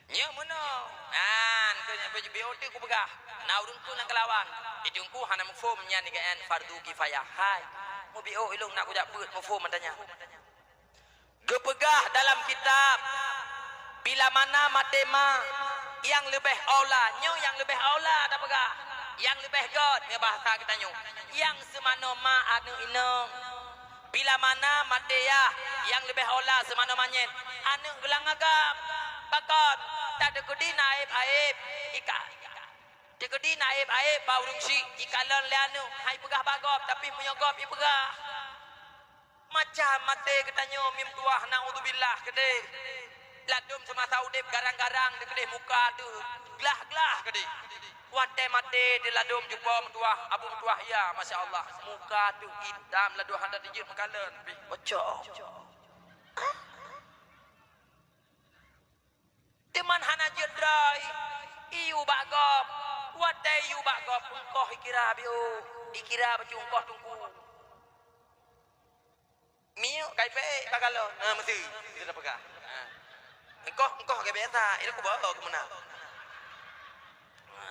Nyoe meunoe. Nyan, keu nyan, B O T kupeugah. Na ureueng keu nyang keulawan. Di teungku hana muphom nyan, ni keu fardu kifayah. Hai. Mubiôh ilông na kujak beuet muphom mantanya. Geupeugah dalam kitab, bila mana maté ma, nyang leubeh aula, nyoe nyang leubeh aula tapeugah. Nyang leubeh göt, nyoe bahasa geutanyoe. Nyang seumanoe ma aneuk inong. Bila mana maté yah, nyang leubeh aula seumanoe manyét, aneuk geulang agam. Pakon, tateukeudi na aéb-aéb, ika-, teukeudi na aéb-aéb bak ureueng syik, ikalon lé aneuk, han ipeugah bak gob, tapi meunyoe gob ipeugah. Macam maté geutanyoe mim tuwah, naudzubillah keudeh. Ladôm seumasa udép garang-garang dikeudeh muka teuh glah-glah keudeh. Watèe maté di ladôm cupo meutuwah, abu meutuwah, ya, masya Allah, muka teuh itam ladôm hana teujeuet meukalon pih. Bocok. Teuma hana jeuet droe, iyue bak gob. Watèe iyue bak gob, eungkoh ikira biôh, ikira bacut eungkoh teungku. Miyueb kai peuék bak galon. Ha, meusi. Meusi tapeugah. Ha. Eungkoh, eungkoh ka biasa. Ilôn kubawa keumeunang. Ha.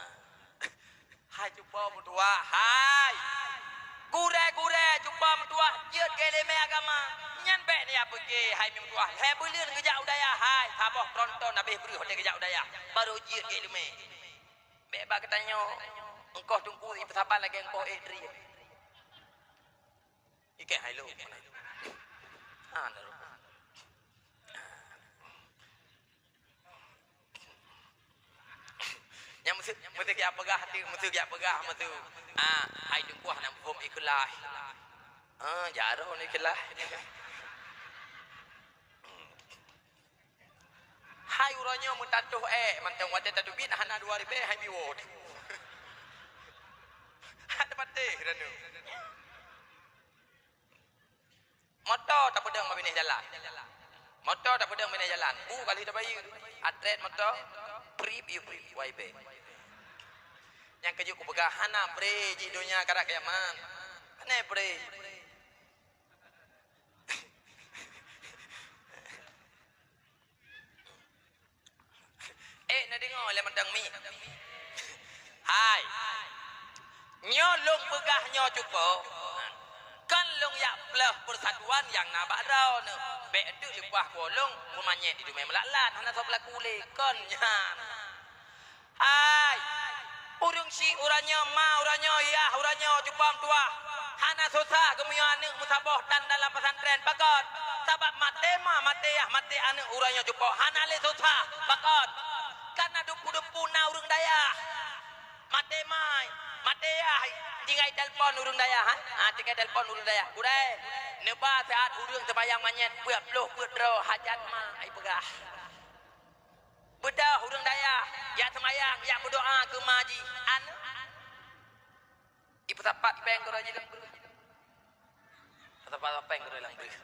Hai cupo meutuwah, hai. Gurèe-gurèe cupo meutuwah jeuet keu ileumèe agama. Nyan bèk neujak peuke, hai meutuwah. Lhèe buleuen geujak u dayah, hai. Saboh tronton abéh breuh watèe geujak u dayah. Barô jeuet keu ileumèe. Bèk bak geutanyoe, eungkoh teungku ipeusaban lagèe eungkoh ék drien. Ikèe hai lôn. Ah, na lôn. Nyang meusi, meusi geujak peugah, meusi geujak peugah, meusi. Ah, hai teungku hana muphom ikhlaih. Ah, jaroe ikhlaih. Hai uroe nyoe meutatoh ék mantong watèe tateubiet hana dua ribèe hai biwoe. Hana patéh ranup. Moto tapeudong bak binéh jalan. Moto tapeudong bak binéh jalan. Bu kali tabayeue. Atrét moto. Prip, yue prip. Wai bèe. Nyang keujeuet kupeugah hana pré jih donya karab kiamat. Hana pré. Eh, neudeungoe lé mantong mi. Hai. Nyoe lôn peugah nyoe cupo. Kon lôn jak plôh peusatuan nyang na bak droeneuh. Bèk teuk leupah kuolong meumanyét di dumèe meulalan hana soe peulaku lé. Kon nyan. Hai. Ureueng syik uroe nyoe, ma uroe nyoe, yah uroe nyoe, cupo meutuwah. Hana susah geumiyueb aneuk meusaboh tan dalam pesantren. Pakon? Sabab maté ma, maté yah, maté aneuk uroe nyoe cupo. Hana lé susah. Pakon? Kareuna dumpeue-dumpeue na ureueng dayah. Maté ma, maté yah, tinggai telepon ureueng dayah, ha? Ha, tinggai telepon ureueng dayah. Gurèe, neuba siat ureueng seumayang manyét, peuet plôh, peuet droe, hajat ma, ai peugah. Beudôh ureueng dayah, jak seumayang, jak meudoa keu ma jih. Aneuk. Ipeusapat péng keudroe jih lam breuh. Peusapat péng keudroe lam breuh.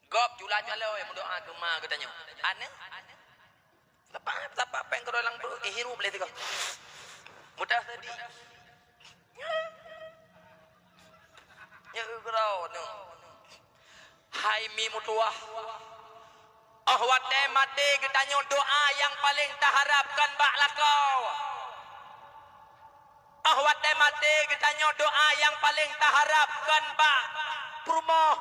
Gob cula-cula meudoa keu ma geutanyoe. Aneuk. Sapat, sapat péng keudroe lam breuh, ihirup lé sigoe. Mudah tadi. Nyoe keudroe nyoe. Hai mi meutuwah. Óh watèe maté geutanyoe doa nyang paleng taharapkan bak lakoe. Oh watée maté geutanyoe doa nyang paleng taharab kon bak peurumoh.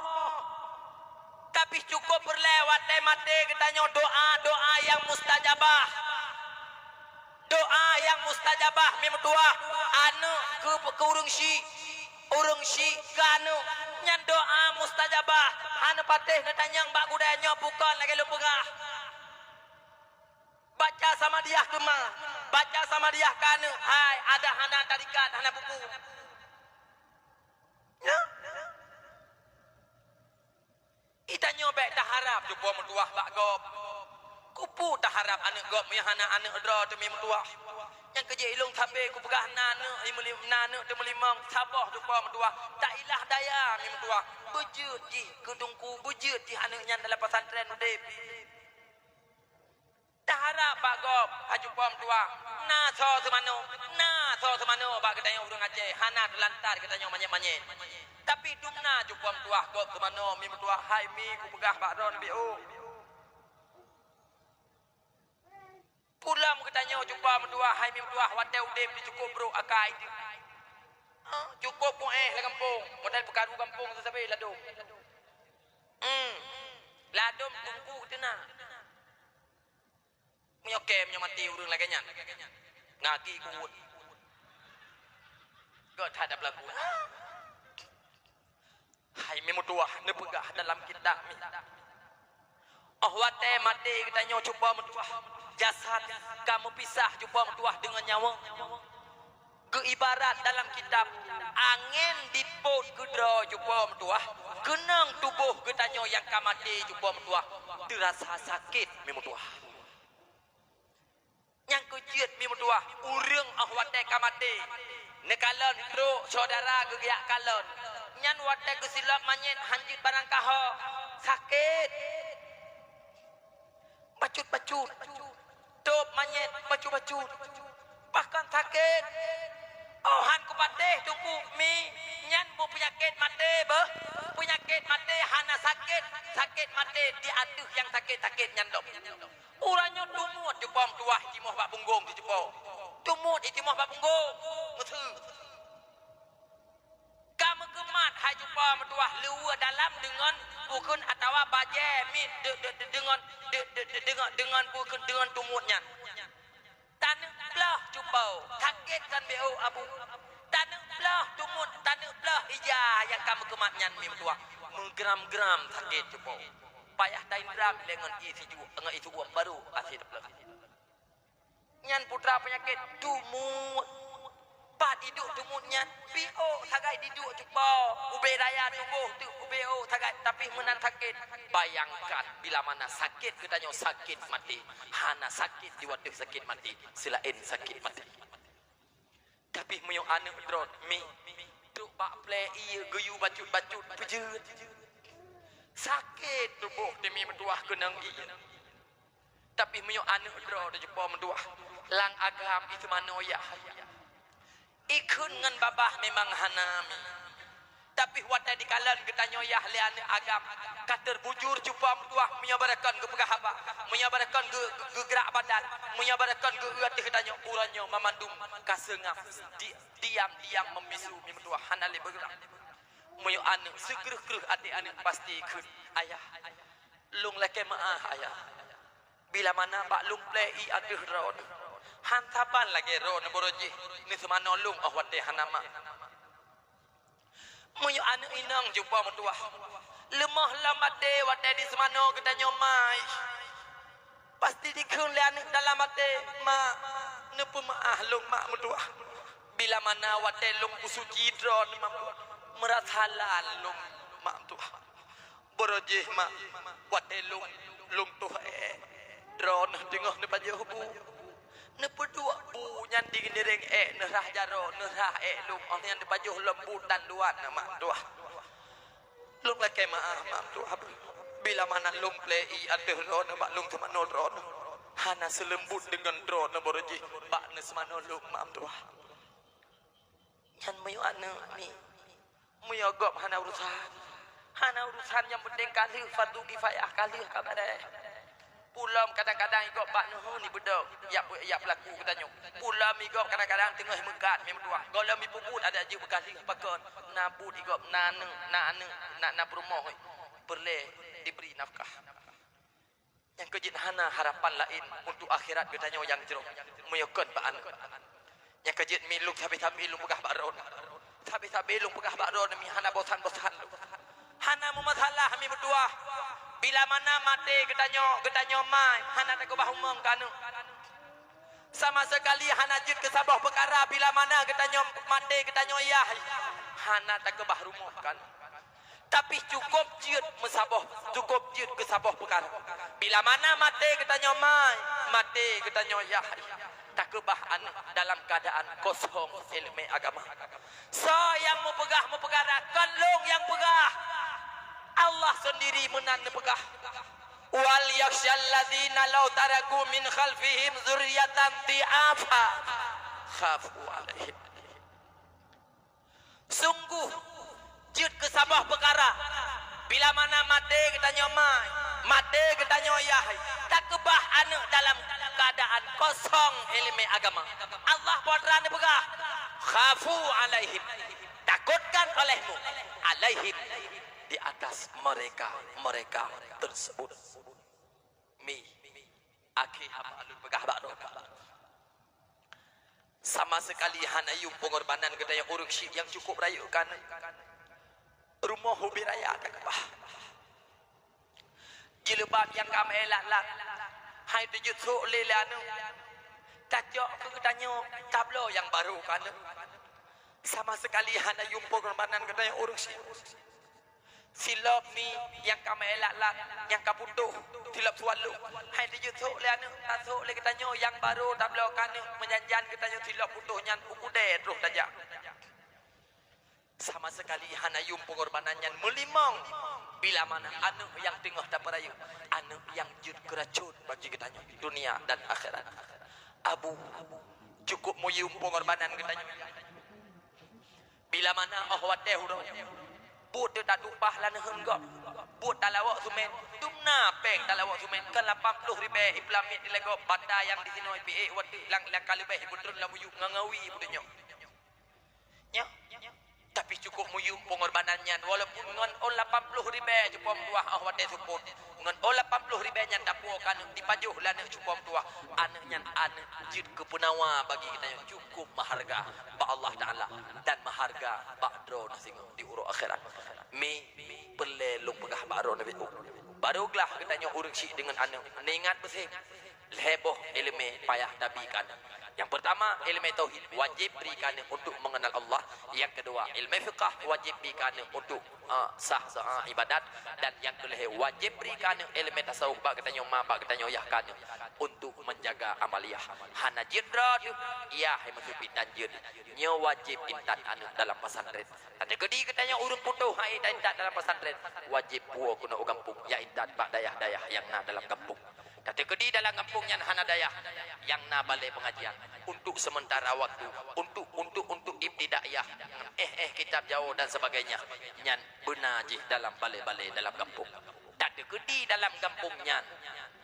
Tapi cukôp peureulée watée maté geutanyoe doa, doa nyang mustajabah. Doa nyang mustajabah mi meutuwah, aneuëk keu, keu ureuëng syik, ureuëng syik keu aneuëk. Nyan doa mustajabah. Hana patéh neutanyong bak gurée nyoe bukon lagée lôn peugah. Baca samadiah keu ma, baca samadiah keu aneuëk, hai adak hana tarikat, hana buku. Nyoe. Geutanyoe bék taharab cupo meutuwah bak gob. Kupu taharab aneuëk gob meunyo hana aneuëk droe teumi meutuwah. Nyang keujeuet ilong sabe kupeugah na aneuëk, na aneuëk teumeulimong saboh cupo meutuwah. Tailah daya mi meutuwah. Beujeuet jih keu teungku, beujeuet jih aneuëk nyan dalam pesantren udeb. Taharab bak gob, hai cupo meutuwah, na soe seumanoe, na soe seumanoe bak geutanyoe ureuëng Aceh, hana teulantar geutanyoe manyét-manyét. Tapi dumna cupo meutuwah gob seumanoe mi meutuwah, hai mi kupeugah bak droe neubi u. Pulom geutanyoe cupo meutuwah, hai mi meutuwah, watée udeb di cukôp brok akai teuh. Cukôp puéh lé gampông, model peukaru gampông seusabe ladôm. Hmm. Ladôm tungku teuna. Meunyoe kém nyoe maté ureuëng lagée nyan, ngaki kuwuet. Gét that beulaku. Hai mi meutuwah, neupeugah dalam kitab mi. Oh watée maté geutanyoe cupo meutuwah, jasad ka meupisah cupo meutuwah deungon nyawöng. Geuibarat dalam kitab, angén dipot keudroe cupo meutuwah, keunong tuboh geutanyoe nyang ka maté cupo meutuwah teurasa sakét mi meutuwah. Nyang keujeuet mi meutuwah, ureuëng óh watée ka maté, neukalon trok syedara geujak kalon, nyan watée geusilop manyét hanjeuet barang kaho, sakét. Bacut-bacut. Tôb manyét bacut-bacut. Bahkan sakét. Oh han kupatéh teungku mi, nyan bu peunyakét maté beuh. Peunyakét maté hana sakét, sakét maté di ateueh nyang sakét-sakét nyan dom. Uroe nyoe tumuet cupo meutuwah itimoh bak punggong teucupo. Tumuet itimoh bak punggong. Meuseue. Ka meukeumat hai cupo meutuwah luweue dalam deungon bukon atawa bajée mit de-, de-, de-, deungon de-, de-, de-, deungon, deungon bukon deungon tumuet nyan. Taneuk bloh cupo, sakét kon B O abu. Taneuk bloh tumuet, taneuk bloh ija nyang ka meukeumat nyan mi meutuwah. Meugram-gram sakét cupo. Payah taindram lé ngon ie sijuek, ngon ie sijuek baru asie teubloh. Nyan putra peunyakét tumuet. Pat iduek tumuet nyan, piôh sagai diduek cupo, ubé raya tuboh teuk ubé sagai, tapi meunan sakét. Bayangkan, bila mana sakét geutanyoe sakét maté, hana sakét di watée sakét maté, seulaén sakét maté. Tapi meunyoe aneuëk droe mi, trok bak plé ié geuyue bacut-bacut peujeuet. Sakét tuboh teumi meutuwah keunong ié. Tapi meunyoe aneuëk droe teucupo meutuwah, lam agam iseumanoe yah. Ikheun ngon babah memang hana mi. Tapi watée dikalon geutanyoe yah lé aneuëk agam, ka teubujur cupo meutuwah meunyoe barokon geupeugah haba, meunyoe barokon geu-, geu-, geugrak badan, meunyoe barokon geu-, geu-, ateueh tanyoe uroe nyoe mamandum ka seungab di-, diam-diam meumisu mi meutuwah hana lé beugrak. Meunyoe aneuëk sikreueh-kreueh até aneuëk pasti kheun, "Ayah, lôn lakée meuáh, Ayah." Bila mana bak lôn plé ié ateueh droeneuh. Han saban lagée droeneuh baroe jih neuseumanoe lôn óh watée hana mak. Meunyoe aneuëk inong cupo meutuwah, leumoh lom até watée diseumanoe geutanyoe mai. Pasti dikheun lé aneuëk dalam até, "Mak, neupeumeuáh lôn mak meutuwah." Bila mana watée lôn peusuci droeneuh mak meutuwah, meurasa lôn mak meutuwah. Baroe jih mak, watée lôn, lôn toh ék, droeneuh teungoh neupajoh bu. Neupeuduek bu nyan di nireng ék, neurhah jaroe, neurhah ék lôn, óh nyan neupajoh lom bu tan luat na mak tuah. Lôn lakée meuáh mak tuah. Bila mana lôn plé ié ateueh droeneuh bak lôn seumanoe droeneuh, hana seuleumbot deungon droeneuh baroe jih bak neuseumanoe lôn mak tuah. Nyan meunyoe aneuëk mi, meunyoe gob hana urusan, hana urusan nyang penting ka lheueh fardu kifayah, ka lheueh ka barée. Pulom kadang-kadang igob bak neuheun ibeudôk, yak, yak peulaku geutanyoe. Pulom igob kadang-kadang teungoh meukat, meutuah. Gohlom ipubuet adak jeuet beukalih pakon. Na buet igob, na aneuk, na aneuk, na, na peurumoh. Peureulée dibri nafkah. Nyang keu jeuet hana harapan laén untuk akhirat geutanyoe nyang jroh, meunyoe kon bak aneuk. Nyang keu jeuet mi lôn sabe-sabe lôn peugah bak droeneuh. Sabe-sabe lôn peugah bak droeneuh mi hana bosan-bosan lôn. Hana meumasalah mi meutuah. Bila mana maté geutanyoe, geutanyoe mai, hana takeubah umong keu aneuk. Sama sekali hana jeuet keu saboh peukara bila mana geutanyoe maté geutanyoe yah. Hana takeubah rumoh keuneuk. Tapi cukôp jeuet meusaboh, cukôp jeuet keu saboh peukara. Bila mana maté geutanyoe mai, maté geutanyoe yah. Takeubah aneuk dalam keuadaan kosong ileumé agama. Soe nyang meupeugah meupeukara, kon lôn nyang peugah. Allah seundiri meunan neupeugah. Wal yakhshal ladzina law taraku min khalfihim dzurriyyatan dhi'afa khafu 'alaihim. Sungguh jeuet keu saboh peukara, bila mana maté geutanyoe mai, maté geutanyoe yah, takeubah aneuk dalam keuadaan kosong ileumé agama. Allah peue atra neupeugah, "Khafu 'alaihim," takutkan olehmu, 'alaihim, di atas mereka-mereka tersebut. Mi, akhé haba lôn peugah bak droe. Sama sekali hana yum peungorbanan geutanyoe ureuëng syiek nyang cukôp rayeuk keuneuk. Rumoh ubé raya takeubah. Jilbab nyang ka meuélat-lat, hai teujeuet sôk lé, lé aneuk. Tacok keu geutanyoe tabloe nyang barô keuneuk. Sama sekali hana yum peungorbanan geutanyoe ureuëng syiek. Silop mi nyang ka meuélat-lat, nyang ka putôh, silop swallow. Hai teujeuet sôk lé aneuk, tasôk lé geutanyoe nyang barô tabloe keuneuk, meujan-jan geutanyoe silop putôh nyan u keudè troh tajak. Sama sekali hana yum peungorbanan nyan meulimong bila mana aneuk nyang teungoh tapeurayeuk, aneuk nyang jeuet keuracon bagi geutanyoe dunia dan akhirat. Abu, cukôp meuyum peungorbanan geutanyoe. Bila mana óh watée uroe, buet teutatupah lam neuheun gob, buet talawok sumén, dumna péng talawok sumén, kon lapan ploh ribée ipeulamit dilée gob, bata nyang disinoe ipiék watée lam, lam ka leubeh ipeutreun lam buyuek ngon ngawi budeunyoe. Nyoe, tapi cukôp meuyum peungorbanan nyan, walaupun ngon ôn lapan ploh ribée cupo meutuah óh watée seupôt, ngon ôn lapan ploh ribée nyan tapuwoe keuneuk dipajoh lé aneuk cupo meutuah, aneuk nyan aneuk jeuet keu peunawa bagi geutanyoe, cukôp meuhareuga bak Allah Taala dan meuhareuga bak droeneuh singoh di uroe akhirat. Mi, peureulée lôn peugah bak droeneuh, barô glah geutanyoe ureuëng syiek deungon aneuk, neuingat beuseh lhée boh ileumé payah tabi keu aneuk. Nyang peurtama, ileumé tauhid wajéb bri keu aneuk untuk meungeunal Allah. Nyang keudua, ileumé fiqah wajéb bri keu aneuk untuk, eh, sah, sah, eh, ibadat. Dan nyang keulhée, wajéb bri keu aneuk ileumé tasawuf bak geutanyoe ma, bak geutanyoe yah keu aneuk untuk menjaga amaliah. Hana jeuet droe teuh, yah meusupi tan jeuet. Nyoe wajéb intat aneuk dalam pesantren. Tateukeudi geutanyoe ureuëng putôh hai taintat dalam pesantren, wajéb puwoe keunoe u gampông, ya intat bak dayah-dayah nyang na dalam gampông. Tateukeudi dalam gampông nyan hana dayah nyang na balée pengajian, untuk sementara waktu, untuk, untuk, untuk ibtidaiyah, éh-éh kitab jawoe dan sebagainya, nyan beuna jih dalam balée-balée dalam gampông. Tateukeudi dalam gampông nyan,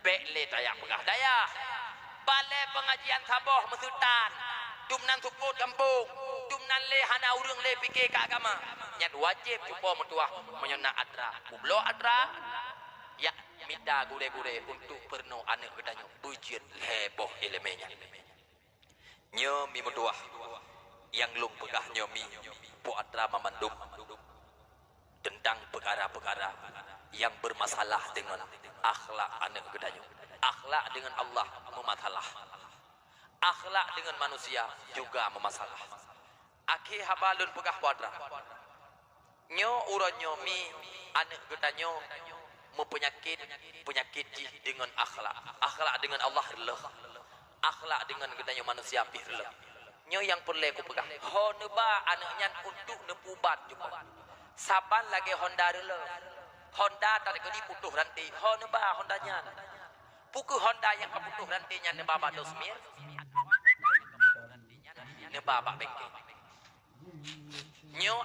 bék lé tajak peugah dayah. Balée pengajian saboh meuseutan, dumnan seupôt gampông, dumnan lé hana ureuëng lé pike keu agama. Nyan wajéb cupo meutuah meunyoe na atra. Peubloe atra, yak mita gurée-gurée untuk peurunoe aneuk geutanyoe beujeuet lhée boh ileumé nyan. Nyoe mi meutuah, nyang lôn peugah nyoe mi, peue atra mamandum teuntang peukara-peukara nyang beurmasalah deungon akhlak aneuk geutanyoe. Akhlak deungon Allah meumasalah. Akhlak deungon manusia juga meumasalah. Akhé haba lôn peugah peue atra. Nyoe uroe nyoe mi aneuk geutanyoe meupeunyakét, peunyakét jih deungon akhlak. Akhlak deungon Allah reuloh. Akhlak deungon geutanyoe manusia pih reuloh. Nyoe nyang peureulée kupeugah, ho neuba aneuk nyan untuk neupeuubat cupo. Saban lagée honda reuloh. Honda tateukeudi putôh ranté, ho neuba honda nyan. Peu kheueh honda nyang ka putôh ranté nyan neuba bak Dosmir? Neuba bak bengke. Nyoe